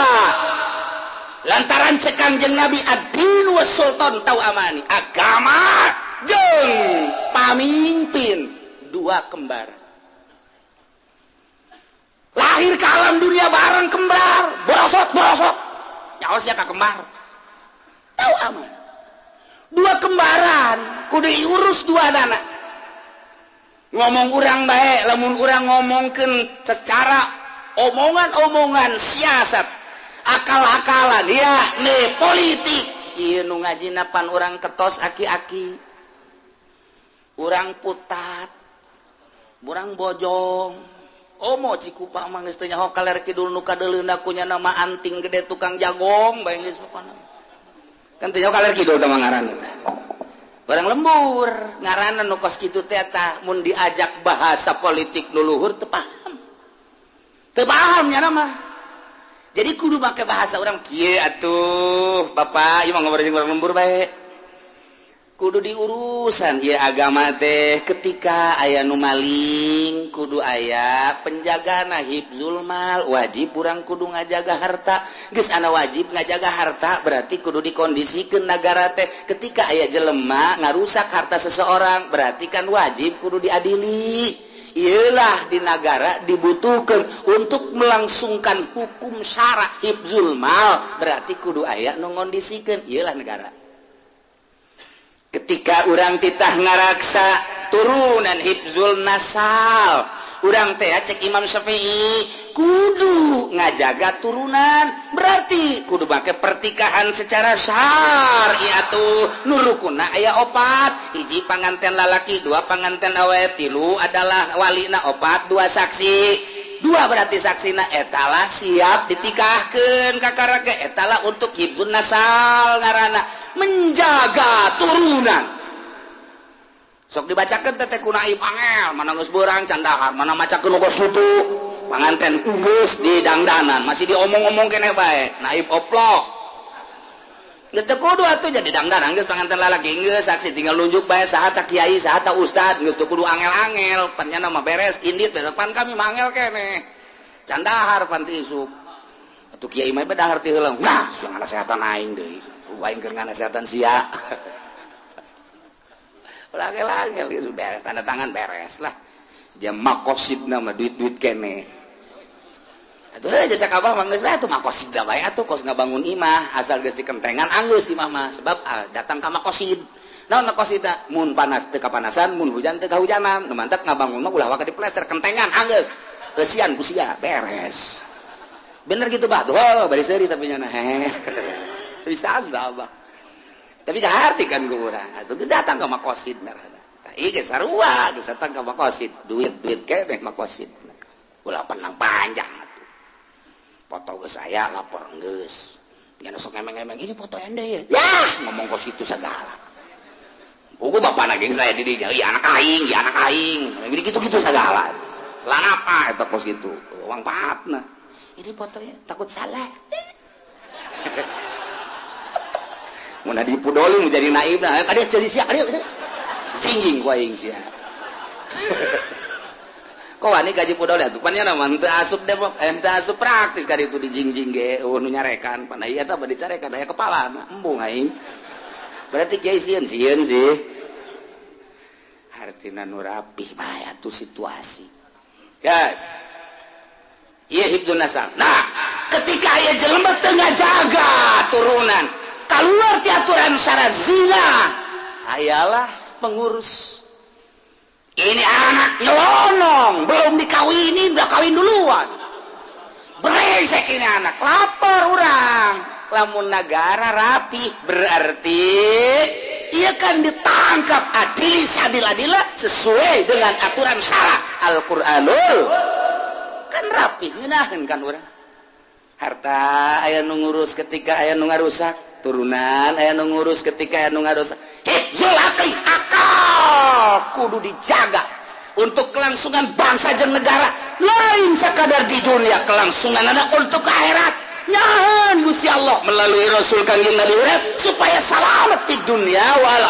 [SPEAKER 4] Lantaran cek Kangjeng Nabi ad-din was sultan tau amani, agama jeung pamimpin dua kembar. Lahir ke alam dunia bareng kembar, borosot-borosot. Nyaos ya ka kembar. Tahu aman. Dua kembaran kudu diurus dua anak. Ngomong urang bae, lamun urang ngomongkeun secara omongan-omongan siasat, akal-akalan ya nih politik. Ieu nu ngajina pan urang ketos aki-aki. Urang putat, urang bojong. Omo Cikupa mah geus teu nyaho kaler kidul nu kadeuleuna ku nya nama anting gede tukang jagong bae geus pokona. Kan teu nyaho kaler kidul teh mah ngaranna teh. Barang lembur ngaranna nu kos kitu teh tah mun diajak bahasa politik nu luhur teu paham. Teu paham nya mah. Jadi kudu make bahasa urang kieu atuh Bapak ieu mah ngobrol jeung urang lembur bae. Kudu diurusan ieu agama teh ketika aya nu maling kudu aya penjagana hifzul mal, wajib urang kudu ngajaga harta. Geus ana wajib ngajaga harta berarti kudu dikondisikeun nagara teh. Ketika aya jelema ngarusak harta seseorang berarti kan wajib kudu diadili. Iyalah di nagara dibutuhkan untuk melangsungkan hukum syara hifzul mal berarti kudu aya nu ngondisikeun. Iyalah negara. Ketika urang titah ngaraksa turunan hifzul nasal, urang teh cek Imam Syafi'i kudu Ngajaga turunan berarti kudu make pertikahan secara syar'i atuh. Nu rukunna aya opat, hiji panganten lalaki, dua panganten awewe, tilu adalah walina, opat dua saksi, dua berarti saksina etalah siap ditikahkeun kakara ge etalah untuk hibzun nasal ngaranna menjaga turunan. Sok dibacakeun teh ku naib angel, mana geus beurang can dahar, mana macakeun geus kitu. Panganten geus di dangdanan, masih diomong-omong keneh bae, naib oplok. Geus teu kudu atuh jadi dangdanan geus panganten lalaki geus saksi tinggal nunjuk bae saha ta kiai, saha ta ustad, geus teu kudu angel-angel, pan nya mah beres indit pan kami mah angel keneh. Can dahar pan ti isuk. Atuh kiai mah dahar ti heula. Nah, sia nganasehatan aing deui. Aing keur nganasehatan sia. Angel-angel geus beres tanda tangan beres lah. Jam makosidna mah duit-duit keneh. Atuh jajak abah mah geus bae atuh makosidna bae atuh kos ngabangun imah asal geus dikentengan anggeus imah mah sebab datang ka makosid. Naon makosidna? Mun panas teu kapanasan, mun hujan teu kahujanan. Nu mantak ngabangun mah ulah waka dipleser kentengan anggeus. Eusian ku sia beres. Bener gitu bah. Tuh bari seuri tapi nya hehe. Bisa abah. Tapi kaharti kan ku urang. Atuh geus datang ka makosid ngaranna. Tah ieu geus sarua geus datang ka makosid, duit-duit keneh makosid. Ulah penang panjang atuh. Foto geus aya lapor geus. Nya sok ngemeng-ngemeng ini foto ende ya. Yah, ngomong kos kitu sagala. Pugu bapana geng saya di dieu, ieu anak aing, ieu anak aing. Gini kitu-kitu sagala. Lah apa eta kos kitu? Uang patna. Ini fotonya takut salah. Mun dipudoli mun jadi naib nah kadieu jadi sia kadieu singging ku aing sia. Kok wani ka dipudoli atuh pan nya mah teu asup demo teu asup praktis ka ditu dijingjing ge eueuh nu nyarekan pan ieu eta bade dicarekan aya kepalana embung aing. Berarti kiai sieun sieun sih. Hartina nu rapih bae atuh situasi. Guys. Ieu hibdun nasab. Nah, ketika aya jelema teu ngajaga turunan keluar ti aturan syarat zina, ayalah pengurus. Ini anak nyelonong, belum dikawinin, udah kawin duluan. Brengsek ini anak, lapor orang. Lamun negara rapih, berarti ia kan ditangkap adil sadil-adillah sesuai dengan aturan syarat Al-Qur'anul. Kan rapih ngeunaheun kan urang. Harta aya nu ngurus ketika aya nu ngarusak, turunan aya nu ngurus ketika aya nu ngarusak. Hifzul aqli, akal kudu dijaga untuk kelangsungan bangsa jeung negara, lain sekadar di dunia kelangsungan anak untuk akhirat. Nyahan Gusti Allah melalui Rasul Kangjeng Nabi urang supaya selamat di dunia wal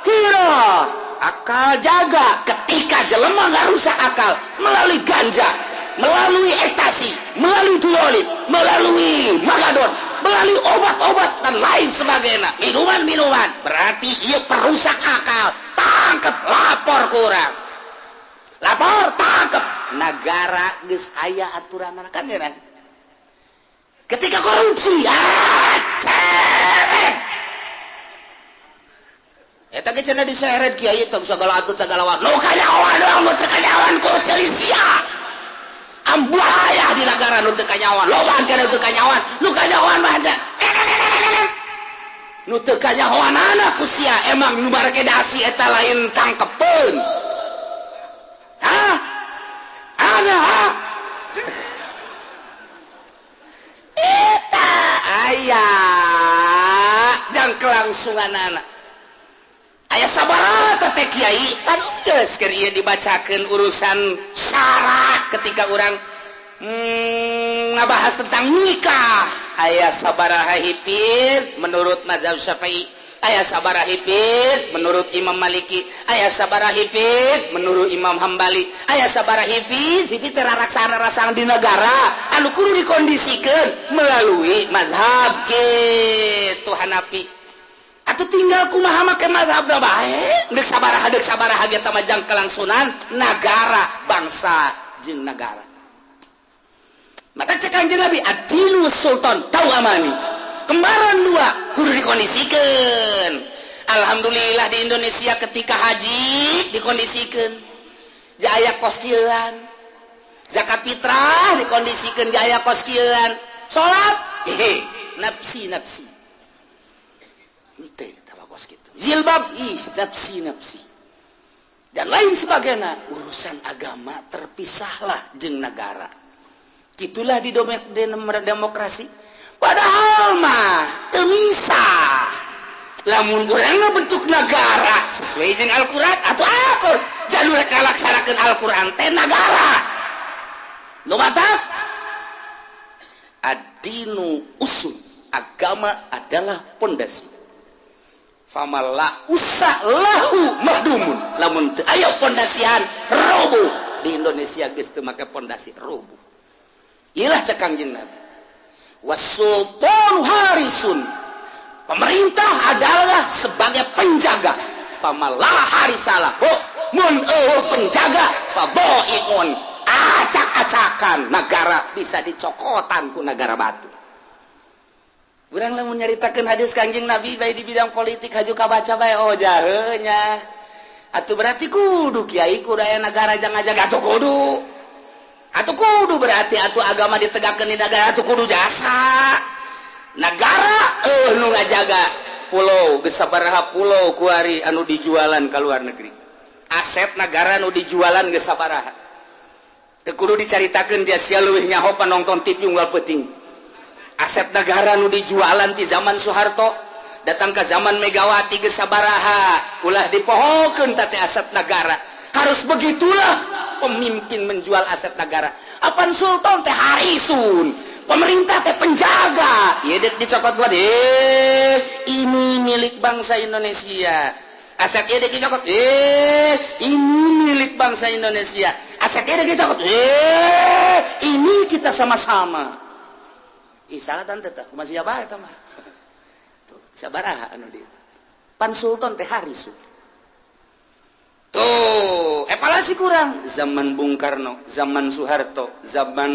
[SPEAKER 4] akhirah. Akal jaga ketika jelema ngarusak akal melalui ganja, melalui ekstasi, melalui duolit, melalui magadon, melalui obat-obat dan lain sebagainya, minuman-minuman, berarti ia perusak akal. Tangkep, lapor kurang, lapor, tangkep. Negara geus aya aturan kan ya. Ketika korupsi, ceret. Eta ge cenah diseret kiai tong sagala atut sagala wa. Nu kanyawan doang nu teu kanyawan ku ceuli sia. Ambuaya di negara nu teu kanyawan, loba kana nu teu kanyawan, nu kanyawan mah teh. Nu teu kanyahoanana ku sia emang nu bareke dasi eta lain tangkepeun. Hah? Ana ha? Eta aya jang kelangsunganana. Aya sabaraha teh kiai pan geus keur ieu dibacakeun urusan syarat ketika urang ngabahas tentang nikah. Aya sabaraha hipir menurut mazhab Syafi'i, aya sabaraha hipir menurut Imam Maliki, aya sabaraha hipir menurut Imam Hambali, aya sabaraha hipir hipir teh raraksana-raksana di negara anu kudu dikondisikeun melalui mazhab kitu Hanafi. Atuh tinggal kumaha make mazhabna bae, deuk sabaraha ge teh mah jang kelangsungan nagara bangsa jeung nagara. Maka cek Kanjeng Nabi adinu sultan tau amani. Kembaran dua kudu dikondisikeun. Alhamdulillah di Indonesia ketika haji dikondisikeun. Jaya kos kieuan.
[SPEAKER 3] Zakat fitrah dikondisikeun jaya kos kieuan. Salat hehe nafsi nafsi. Henteu tah kos kitu. Jilbab ih nafsi nafsi. Dan lain sebagainya, urusan agama terpisahlah jeung negara. Gitulah di demokrasi. Padahal mah teu misah. Lamun urang bentuk negara sesuai jeung Al-Qur'an atau akur jalur ngalaksanakeun Al-Qur'an teh negara. Nu batak ad-dinu usul, agama adalah pondasi. Famala usa lahu mahdumun, lamun teu aya pondasian roboh. Di Indonesia geus teu make pondasi roboh. Ilah cek Kangjeng Nabi, wasultanu harisun, pemerintah adalah sebagai penjaga. Famala harisalah mun eueuh penjaga fadaiun, acak-acakan negara bisa dicokotan ku negara batu. Urang lamun nyaritakeun hadis Kangjeng Nabi bae di bidang politik haju kabaca bae oh jaheunya. Atuh berarti kudu kiai kudu aya negara jangan ngajaga atuh kudu. Atuh kudu berarti atuh agama ditegakkeun di negara atuh kudu jasa. Negara eueuh nu ngajaga pulau geus sabaraha pulau kuari anu dijualan ka luar negeri. Aset negara nu dijualan geus sabaraha. Teu kudu dicaritakeun dia sia leuwih nyaho panonton TV unggal peuting. Aset negara nu dijualan ti zaman Soeharto datang ke zaman Megawati geus sabaraha, ulah dipohokeun teh aset negara. Harus begitulah pemimpin menjual aset negara. Apan sultan teh harisun, pemerintah teh penjaga. Ieu deuk dicokot gua deh, ini milik bangsa Indonesia. Aset ieu deuk dicokot, ini milik bangsa Indonesia. Aset ieu deuk dicokot, ini kita sama-sama. Ih salah tante teh, kumaha sia bae eta mah. Tuh, sabaraha anu di itu. Pan sultan teh harisun. Tuh, evaluasi kurang. Zaman Bung Karno, zaman Soeharto, zaman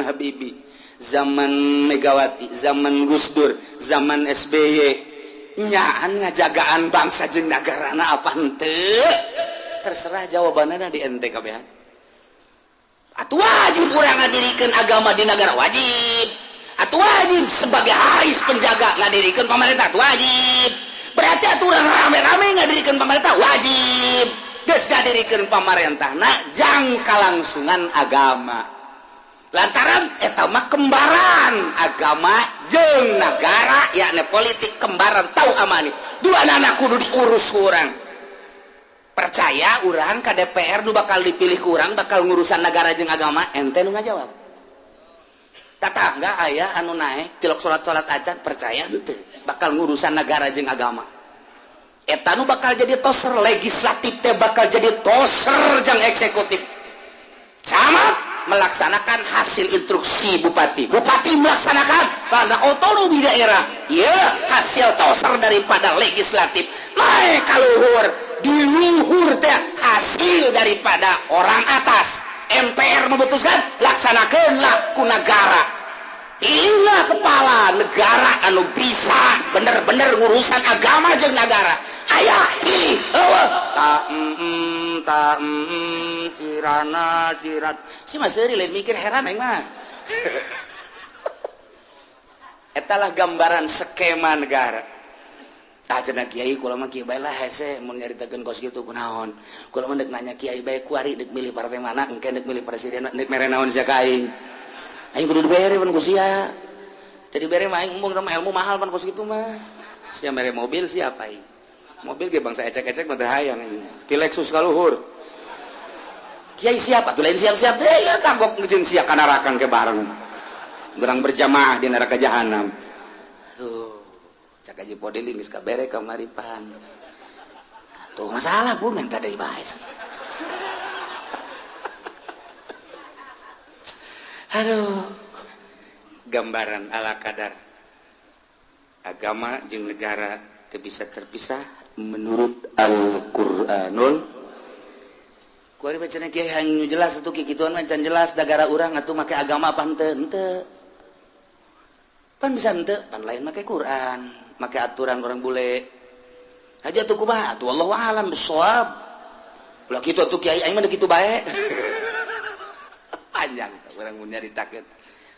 [SPEAKER 3] Habibie, zaman Megawati, zaman Gus Dur, zaman SBY. Nyaan ngajagaan bangsa jeung nagarana apa henteu? Terserah jawabanana di ente kabehan. Atuh wajib urang ngadirikeun agama di negara wajib. Atuh wajib sebagai haris penjaga ngadirikeun pemerintah wajib. Berarti atuh urang rame-rame ngadirikeun pemerintah wajib. Geus ngadirikeun pamarentahna jang kalangsungan agama. Lantaran eta mah kembaran agama jeung nagara, yakni politik kembaran tau amani. Duanana kudu diurus ku urang. Percaya urang ka DPR nu bakal dipilih ku urang bakal ngurusan negara jeung agama, ente nu ngajawab. Tatangga aya anu naek tilok salat-salat acan, percaya henteu bakal ngurusan negara jeung agama. Eta nu bakal jadi toser legislatif teh bakal jadi toser jeung eksekutif. Camat melaksanakan hasil instruksi bupati, bupati melaksanakan karena otonomi daerah. Ya hasil toser daripada legislatif naik ka luhur, di luhur teh hasil daripada orang atas. MPR memutuskan laksanakeunlah ku negara. Inilah kepala negara anu bisa bener-bener ngurusan agama jeung negara. Aya pilih eueuh ta ta sirana sirat si mah seuri lain mikir heran aing mah. Etalah gambaran skema negara. Tah cenah kiai kula mah kieu bae lah hese mun nyaritakeun kos kitu kunaon. Kula mah deuk nanya kiai bae kuari deuk milih partai mana, engke deuk milih presiden deuk mere naon sia ka aing. Aing kudu dibere pan ku sia. Teu dibere mah aing embung teh ilmu mahal pan kos kitu mah. Sia mere mobil siapa aing? Mobil ge bangsa ecek-ecek mah teu hayang aing. Ti Lexus ka luhur. Kiai siapa? Tuh lain siap-siap deh ya kagok jeung sia ka neraka ke bareng. Gerang berjamaah di neraka jahanam. Tuh, cak aja podeli geus kabere kamari pan. Tuh masalah bu minta deui bae. Aduh, gambaran ala kadar agama jeung negara teu bisa terpisah menurut Al-Qur'anul. Kuari bacana kiai hayang nu jelas atuh kikituan mah can jelas dagara urang atuh make agama apa henteu henteu. Pan bisa henteu, pan lain make Quran, make aturan orang bule. Haja atuh kumaha atuh wallahu a'lam bissawab. Ulah kitu atuh kiai aing mah kitu bae.
[SPEAKER 4] Panjang urang mun nyaritakeun.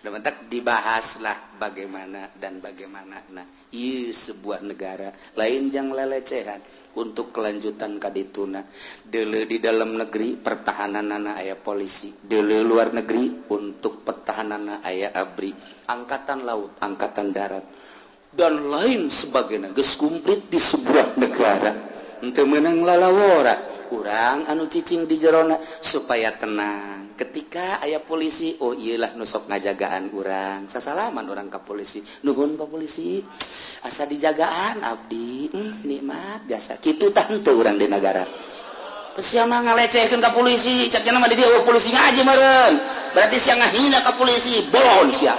[SPEAKER 4] Da mentak dibahaslah bagaimana dan bagaimana. Nah, ieu sebuah negara lain jang lelecehan untuk kelanjutan kadituna. Deuleu di dalam negeri pertahananana aya polisi, deuleu luar negeri untuk pertahananana aya ABRI, angkatan laut, angkatan darat dan lain sebagainya geus komplit di sebuah negara. Henteu meunang lalawora urang anu cicing di jerona supaya tenang. Ketika aya polisi, oh iyalah nu sok ngajagaan urang, sasalaman urang ka polisi, nuhun Pak polisi, asa dijagaan abdi, nikmat jasa. Kitu tah henteu urang di negara. Sia mah ngalecehkeun ka polisi, cek nya mah di dieu polisi ngaji meureun. Berarti sia ngahina ka polisi, bolon sia.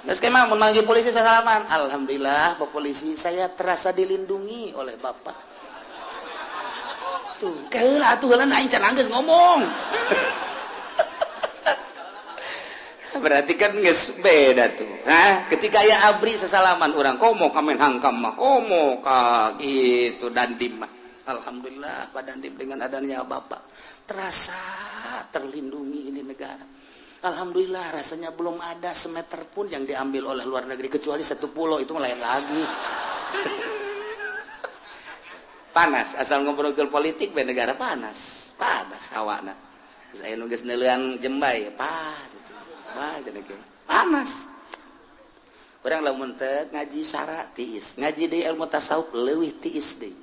[SPEAKER 4] Geus mah mun manggil polisi sasalaman, alhamdulillah Pak polisi, saya terasa dilindungi oleh Bapak. Tuh, keheula atuh heula aing can geus ngomong. Berarti kan geus beda tuh. Nah, ketika aya ABRI sesalaman urang komo ka Menhankam mah, komo ka gitu Dandim mah. Alhamdulillah Pak Dandim dengan adanya Bapak terasa terlindungi ini negara. Alhamdulillah rasanya belum ada semeter pun yang diambil oleh luar negeri kecuali satu pulau itu lain lagi. Panas asal ngobrol politik be negara panas. Panas hawana. Terus aya nu geus neuleuan jembay, pas. Panas. Urang lamun teu ngaji syara tiis, ngaji deui ilmu tasawuf leuwih tiis deui.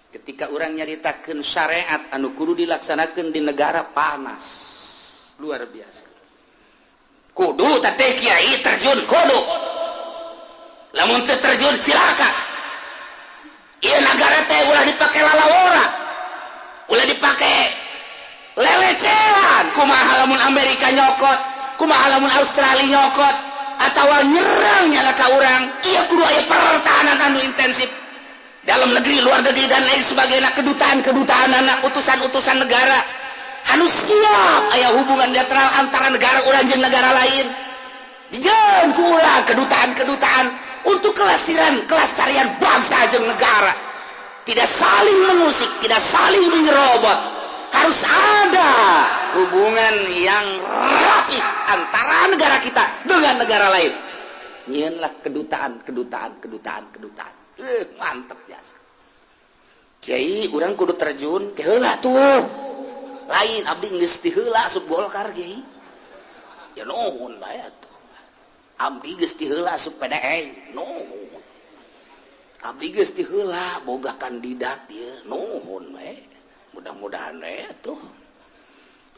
[SPEAKER 4] Ketika urang nyaritakeun syariat anu kudu dilaksanakeun di negara panas. Luar biasa. Kudu teh kiai terjun kudu. Lamun teu terjun cilaka. Ieu nagara teh ulah dipake lalawora. Ulah dipake lelecehan. Kumaha lamun Amerika nyokot, kumaha lamun Australia nyokot atawa nyerang nyala ka urang, ieu kudu aya pertahanan anu intensif dalam negeri, luar negeri dan lain sebagainya, kedutaan-kedutaan anak, utusan-utusan negara anu siap aya hubungan bilateral antara negara urang jeung negara lain. Dijeun ku urang kedutaan-kedutaan untuk kelestarian kelestarian bangsa jeung negara. Tidak saling mengusik, tidak saling menyerobot. Harus ada hubungan yang rapi antara negara kita dengan negara lain. Nyianlah kedutaan, kedutaan, kedutaan, kedutaan. Mantep jasa. Kiai urang kudu terjun, heula tuh. Lain abdi geus diheula asup Golkar kiai. Ya nuhun bae atuh. Abdi geus diheula asup PDI, nuhun. Abdi geus diheula boga kandidat ieu, nuhun bae. Mudah-mudahan tuh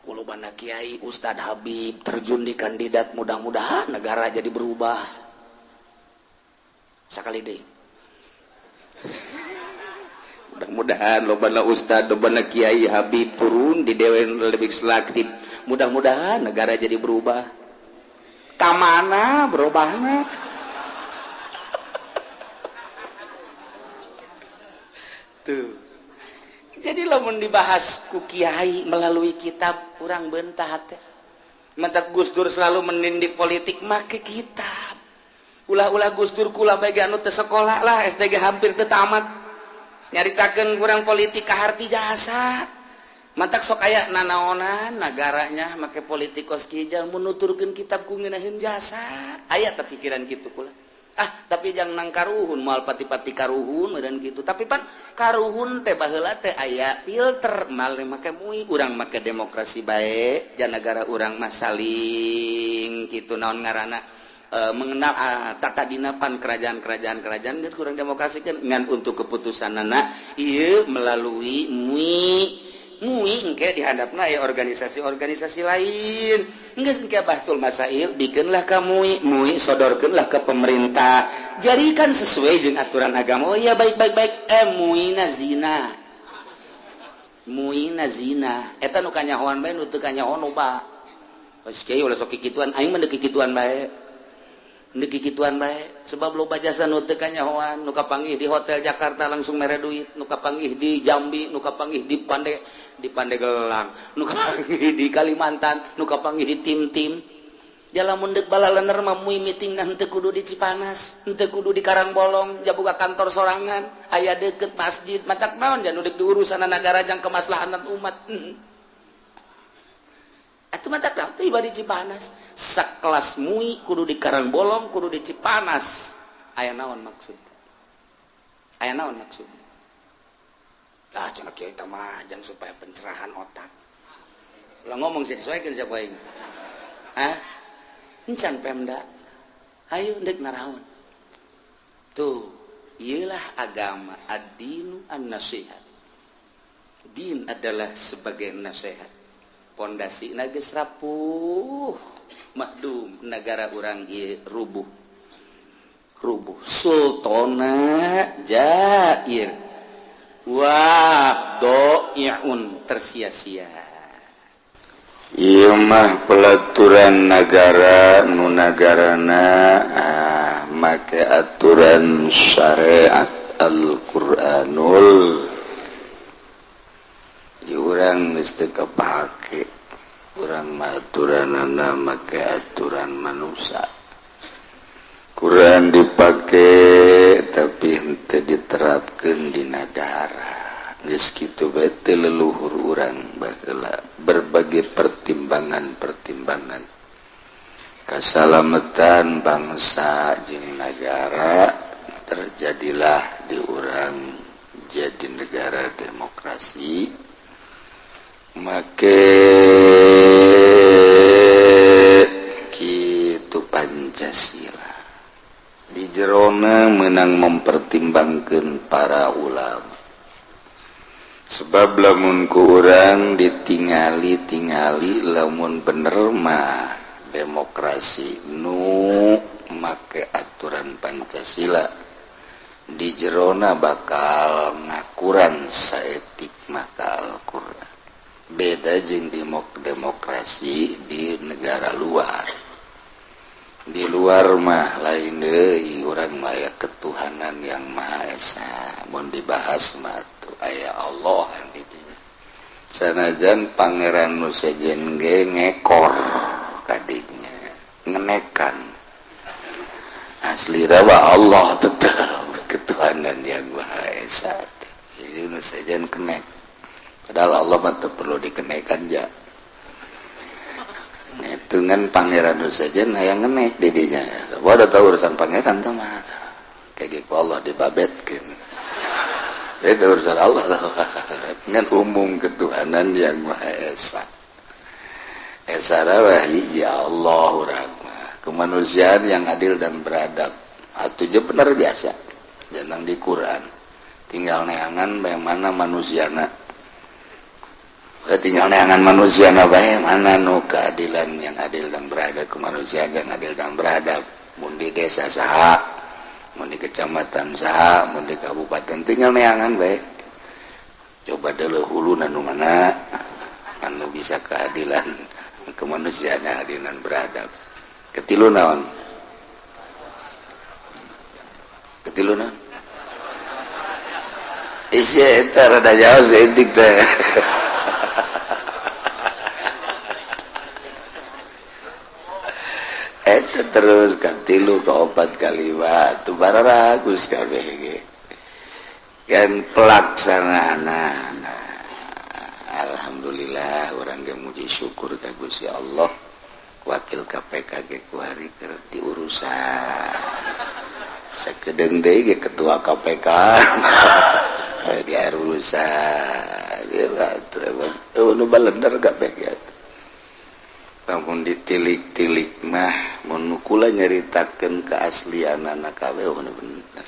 [SPEAKER 4] kulubana kiai Ustad Habib terjun di kandidat, mudah-mudahan negara jadi berubah sekali deh. Mudah-mudahan lobana Ustad, lobana kiai Habib turun di dewan legislatif, mudah-mudahan negara jadi berubah. Kamana berubahna? Tuh. Jadi lamun dibahas ku kiai melalui kitab kurang bentah teh. Mentak Gus Dur selalu menindik politik make kitab. Ulah-ulah Gus Dur kula bae anu teu sekolah lah, SDG hampir teu tamat. Nyaritakeun kurang politik kaharti jasa. Mantak sok aya nanaonan nagaranya make politik kos kijal menuturkeun kitab ku ngeunaheun jasa. Aya teh pikiran kitu kula. Ah, tapi jangan nang karuhun, moal pati-pati karuhun dan gitu. Tapi pan karuhun teh baheula teh aya filter, mal make mui urang make demokrasi bae, jan negara urang mah saling kitu naon ngaranna mengenal tata dina pan kerajaan-kerajaan kerajaan geus kurang demokrasikeun ngan untuk keputusanana ieu melalui mui mui engke dihadapna aya organisasi-organisasi lain. Geus engke bahsul masail bikinlah ka mui, mui sodorkeunlah ke pemerintah. Jadikan sesuai jeung aturan agama. Oh iya baik baik baik muina zina. Muina zina. Eta nu kanyahoan bae nu teu kanyahoan loba. Geus kieu ulah sok kikituan, aing mah deuk kikituan bae. Deuk kikituan bae sebab loba jasa nu teu kanyahoan, nu kapanggih di hotel Jakarta langsung mere duit, nu kapanggih di Jambi, nu kapanggih di Pandegelang, nu kapanggih di Kalimantan, nu kapanggih di tim-tim. Jalamun deuk balalener mah mui meeting na henteu kudu di Cipanas, henteu kudu di Karangbolong, jabuka kantor sorangan, aya deukeut masjid, matak naon jan nu deuk diurusan nagara jang kemaslahatan umat. Atuh mata tiba di Cipanas sakelas MUI kudu di Karangbolong kudu di Cipanas aya naon maksud aya naon maksud tah cenah kieu teh mah jang supaya pencerahan otak ulah ngomong sih disesuaikan siapa aing hah encan Pemda ayo ndek naraon tuh iyalah agama ad-dinu an-nasihat. Din adalah sebagai nasihat. Pondasi geus rapuh mahdum negara urang ieu rubuh. Rubuh sultana jair wa doiun tersia-sia.
[SPEAKER 5] Ieu mah pelaturan nagara nu nagarana make aturan syariat Al-Qur'anul di urang geus teu kapake urang mah aturanana make aturan manusia. Quran dipake tapi henteu diterapkeun di nagara. Geus kitu bae teu leluhur urang baheula berbagai pertimbangan-pertimbangan kasalamatan bangsa jeung nagara terjadilah di urang jadi negara demokrasi make kitu Pancasila di jerona menang mempertimbangkan para ulama sebab lamun ku urang ditingali-tingali lamun bener mah demokrasi nu make aturan Pancasila di jerona bakal ngakuran saetik maka Al-Qur'an beda jeung demokrasi di negara luar. Di luar mah lain deui urang mah aya ketuhanan yang Maha Esa mun dibahas mah atuh aya Allah di dinya sanajan pangeran nu sejen ge ngekor kadinya ngenekan asli rawa Allah tetep ketuhanan yang Maha Esa jadi nu sejen kenek padahal Allah mah teu perlu dikenekan ja ngitungan pangeran saja hayang ngenek didinya. Gua udah tahu urusan pangeran tuh mah. Kayak gitu Allah dibabetkeun. Itu urusan Allah dengan umum ketuhanan yang Maha Esa. Esa adalah hiji Allah urang mah. Kemanusiaan yang adil dan beradab. Atuh je bener biasa. Jangan di Quran. Tinggal neangan bagaimana manusiana. Tinggal neangan manusia na bae mana nu keadilan yang adil dan beradab, kemanusiaan yang adil dan beradab. Mun di desa saha, mun di kecamatan saha, mun di kabupaten tinggal neangan bae. Coba deuleu huluna nu mana anu bisa keadilan kemanusiaan yang adil dan beradab. Ketilu naon? Ketilu naon? Isi eta rada jauh saeutik teh. Eta terus katilu kaopat kalima tuh bararagus kabeh ge kan pelaksanaanna. Alhamdulillah urang ge muji syukur ka Gusti Allah wakil KPK ge kuari keur diurusan sakedeung deui ge ketua KPK di urusan ieu atuh emang nu balender kabeh ge. Namun ditilik-tilik mah mun kula nyaritakeun keaslianana kabeh bener.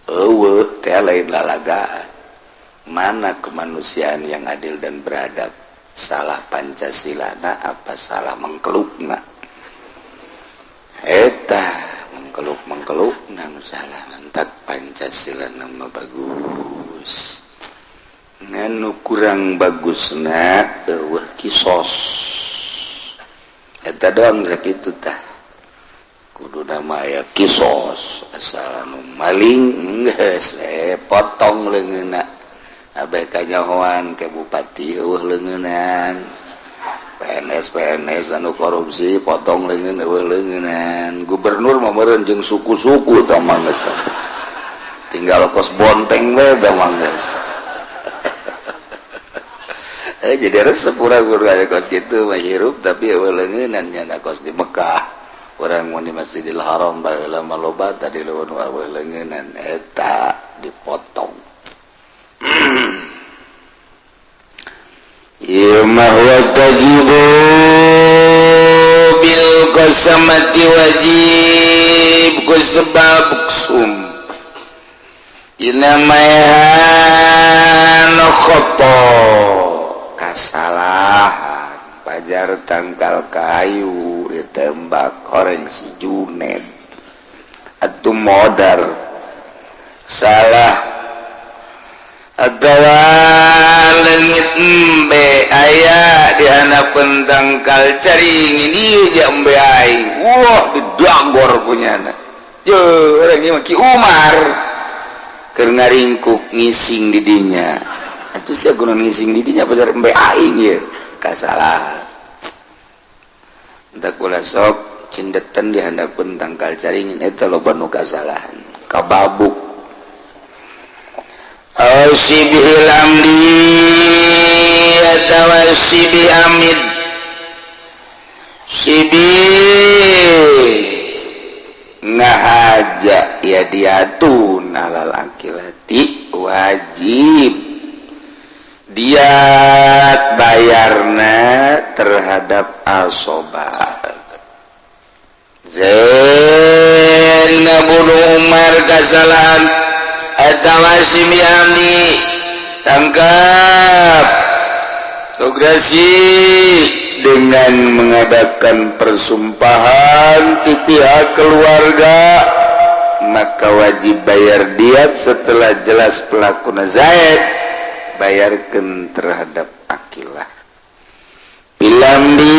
[SPEAKER 5] Eueuh teh lain lalagaan. Mana kemanusiaan yang adil dan beradab? Salah Pancasilana apa salah mengkelukna? Eta mengkeluk-mengkelukna nu salah mantak Pancasilana mah bagus. Ngan nu kurang bagusna eueuh kisos. Eta doang sakitu tah kudu nama aya kisos asal anu maling geus potong leungeunna abeh kanyahoan ke bupati eueuh leungeunan PNS PNS anu korupsi potong leungeun eueuh leungeunan gubernur mah meureun jeung suku-suku tah mah geus tinggal kos bonteng we tah mah geus. Jadi resep urang aya kos kitu mah hirup, tapi euweuh leungeunnan nya kos di Mekah. Urang mun di Masjidil Haram baheula mah loba tadi leuweung euweuh leungeunnan, eta dipotong. Ieu mah wa tajibu bil qasamati, wajib ku sebab sumpah. Dina maehan khoto, kasalahan, pajar tangkal kayu ditembak orang si Junet atau modar salah atau leungit embe aya di handapeun tangkal caringin ieu je embe aing, wah, didagor punyana. Ye, orang ieu mah Ki Umar keur ngaringkuk ngising di dinya. Atuh sia guna ngising di dinya, pajar embe aing ye, kasalahan. Entah kula sok cindeten di handapeun tangkal caringin eta loba nu kasalahan kababuk. Aw sibhil amdi atawa sibi amid, sibi ngahaja ya diatun alal akilati, wajib diat bayarna terhadap asobat. Zain ngabunuh Umar kasalahan atawa sibi amdi, tangkap tograsi dengan mengadakan persumpahan di pihak keluarga, maka wajib bayar diat. Setelah jelas pelaku Zaid, bayarkan terhadap akilah. Bilam di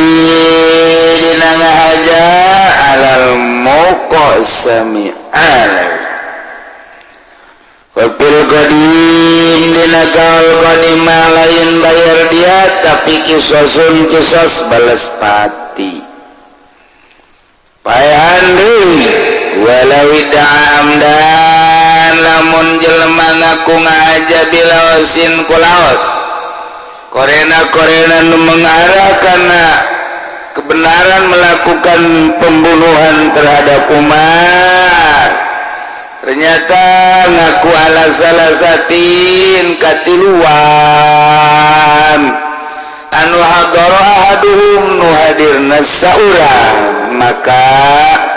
[SPEAKER 5] dina ngahaja alal muqassami alaih. Wabil qadim, dina kaul qadim lain bayar dia tapi kisosun, kisos, balas pati, paehan deui. Walau amdan, lamun jelema ngaku ngahaja bilaosin ku laos, korena-korena nu mengarah kana kebenaran melakukan pembunuhan terhadap Umar, ternyata ngaku ala salasatin, katiluan, anu hadara ahaduhum, nu hadirna saurang, maka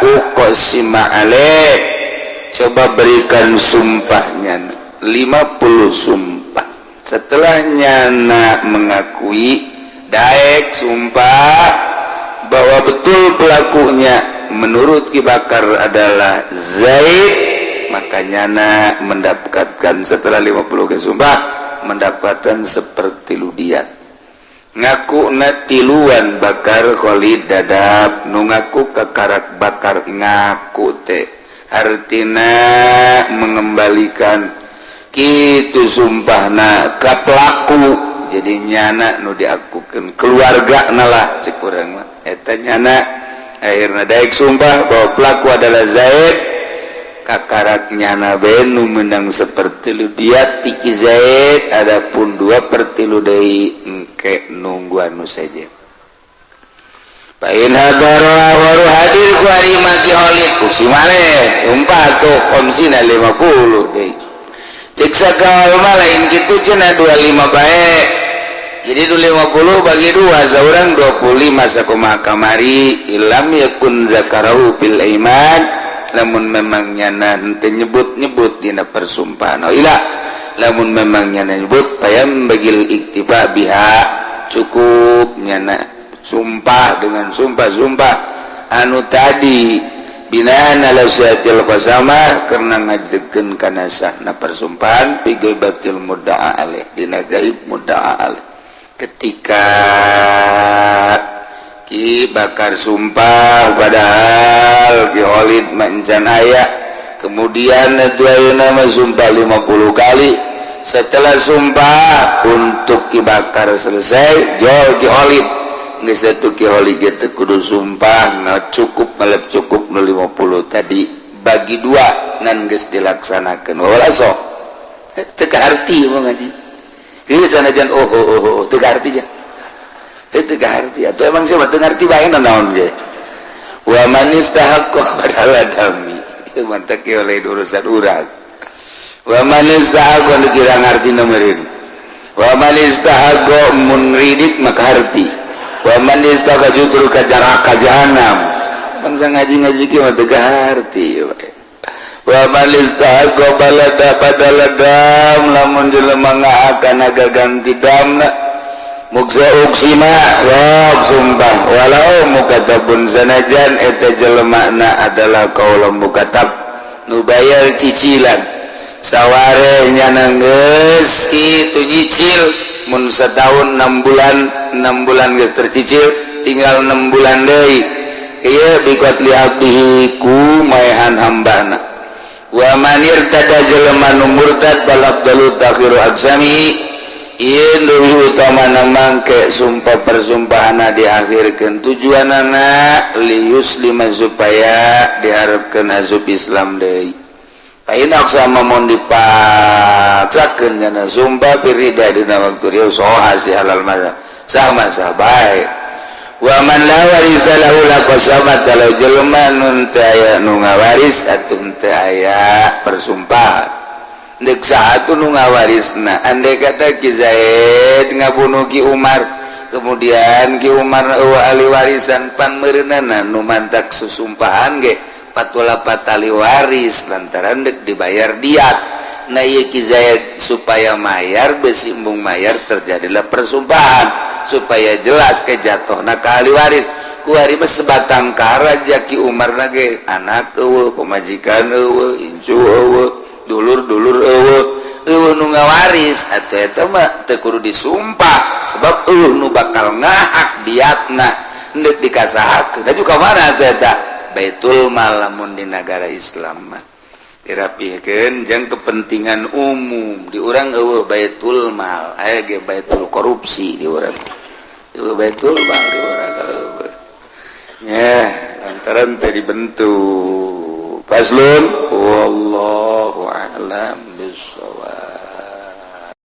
[SPEAKER 5] uqsima alaih, coba berikan sumpahnya 50 sumpah. Setelah nyana mengakui, daek sumpah bahwa betul pelakunya menurut Ki Bakar adalah Zaid, maka nyana mendapatkan setelah 50 kesumpah mendapatkan seperti diat. Ngaku na tiluan, Bakar, Khalid, Dadap. Nu ngaku kakarak Bakar, ngaku teh artina mengembalikan gitu sumpahna ka pelaku. Jadi nyana nu diakukeun keluarga nalah, cek urang mah eta nyana akhirna daek sumpah bahwa pelaku adalah Zaid, kakarak nyana bae nu menang seperti diat tiki Zaid. Adapun 2/3 deui engke nungguan nu saja. Pain hadara waru hadir ku ari mati Khalid, uqsima alaih, sumpah tuh komsina 50 deui. Cek sakawal mah lain kitu cenah, 25 bae. Jadi 50 bagi dua, seorang 25. Sakumaha kamari, ilam yakun zakarahu fil iman, lamun memang nyana henteu nyebut-nyebut dina persumpahan. Oh ila, lamun memang nyana nyebut, payam bagil iktifa biha, cukup nyana sumpah dengan sumpah-sumpah anu tadi binaan ala syatil qasama, karena ngajekeun kana sahna persumpahan fi ghaibatil mudda'a alaih, dina gaib mudda'a alaih. Ketika Ki Bakar sumpah padahal Ki Khalid mancan aya, kemudian nama sumpah 50 kali. Setelah sumpah untuk Ki Bakar selesai, jol Ki Khalid, geus atuh Ki Khalid teu kudu sumpah, nggak cukup melep, cukup nu 50 tadi bagi dua, ngan geus dilaksanakeun. Wala sok teu kaarti mau ngaji. Ieu sanajan oh oh oh, oh teu ngarti ja. Teu ngarti atuh emang sia mah teu ngarti bae naon ge. Wa man istahaqqa badala dami. Ieu mantak oleh urusan urang. Wa man istahaqqa nu kira ngarti meureun. Wa man istahaqqa mun ridit maka harti. Wa man istahaqqa jutru ka jaraka jahanam. Bangsa ngaji-ngaji kieu mah teu ngarti. Wa man istahaqqa balada badala dam lamun jelema ngaakan aga ganti damna muksa uksima wak sumpah walau mukatabun sanajan eta jelemana adalah kaula mukatab nu bayar cicilan saware nyana geus kitu nyicil mun setahun 6 bulan 6 bulan geus tercicil tinggal 6 bulan deui ieu biqatli abdihi ku maehan hambana. Wa man irtada jelema nu murtad bal afdalu takhiru aqsami ieu leuwih utamana mangke sumpah persumpahana diakhirkeun tujuanana liyuslima supaya diharapkeun asup Islam deui. Ayeuna sama mun dipaksakeun kana sumpah pirida dina waktu rieu soha si halal masa sah masa bae. Wa man la warisa lahu la qasamat kalau jelema nu teu aya nu ngawaris atuh teu aya persumpahan. Dek saha nu ngawarisna andai kata Ki Zaid ngabunuh Ki Umar kemudian Ki Umar eueuh ahli warisan pan meureunana nu mantak susumpahan ge patula patali waris lantaran dek dibayar diat. Nah ieu Ki Zaid supaya mayar besi embung mayar terjadilah persumpahan supaya jelas ke jatuhna ka ahli waris. Kuari mah sebatang kara Ki Umar na ge anak eueuh pamajikan eueuh incu eueuh dulur-dulur eueuh eueuh nu ngawaris atuh eta mah teu kudu disumpah sebab eueuh nu bakal ngahak diatna endek dikasahakeun. Da juga mana atuh eta Baitul Mal lamun di negara Islam mah dirapihkeun jeung kepentingan umum. Di urang eueuh Baitul Mal aya ge baitul korupsi di urang eueuh Baitul Mal di urang ya lantaran teh dibentuk. Faslun wallahu a'lam bissawab.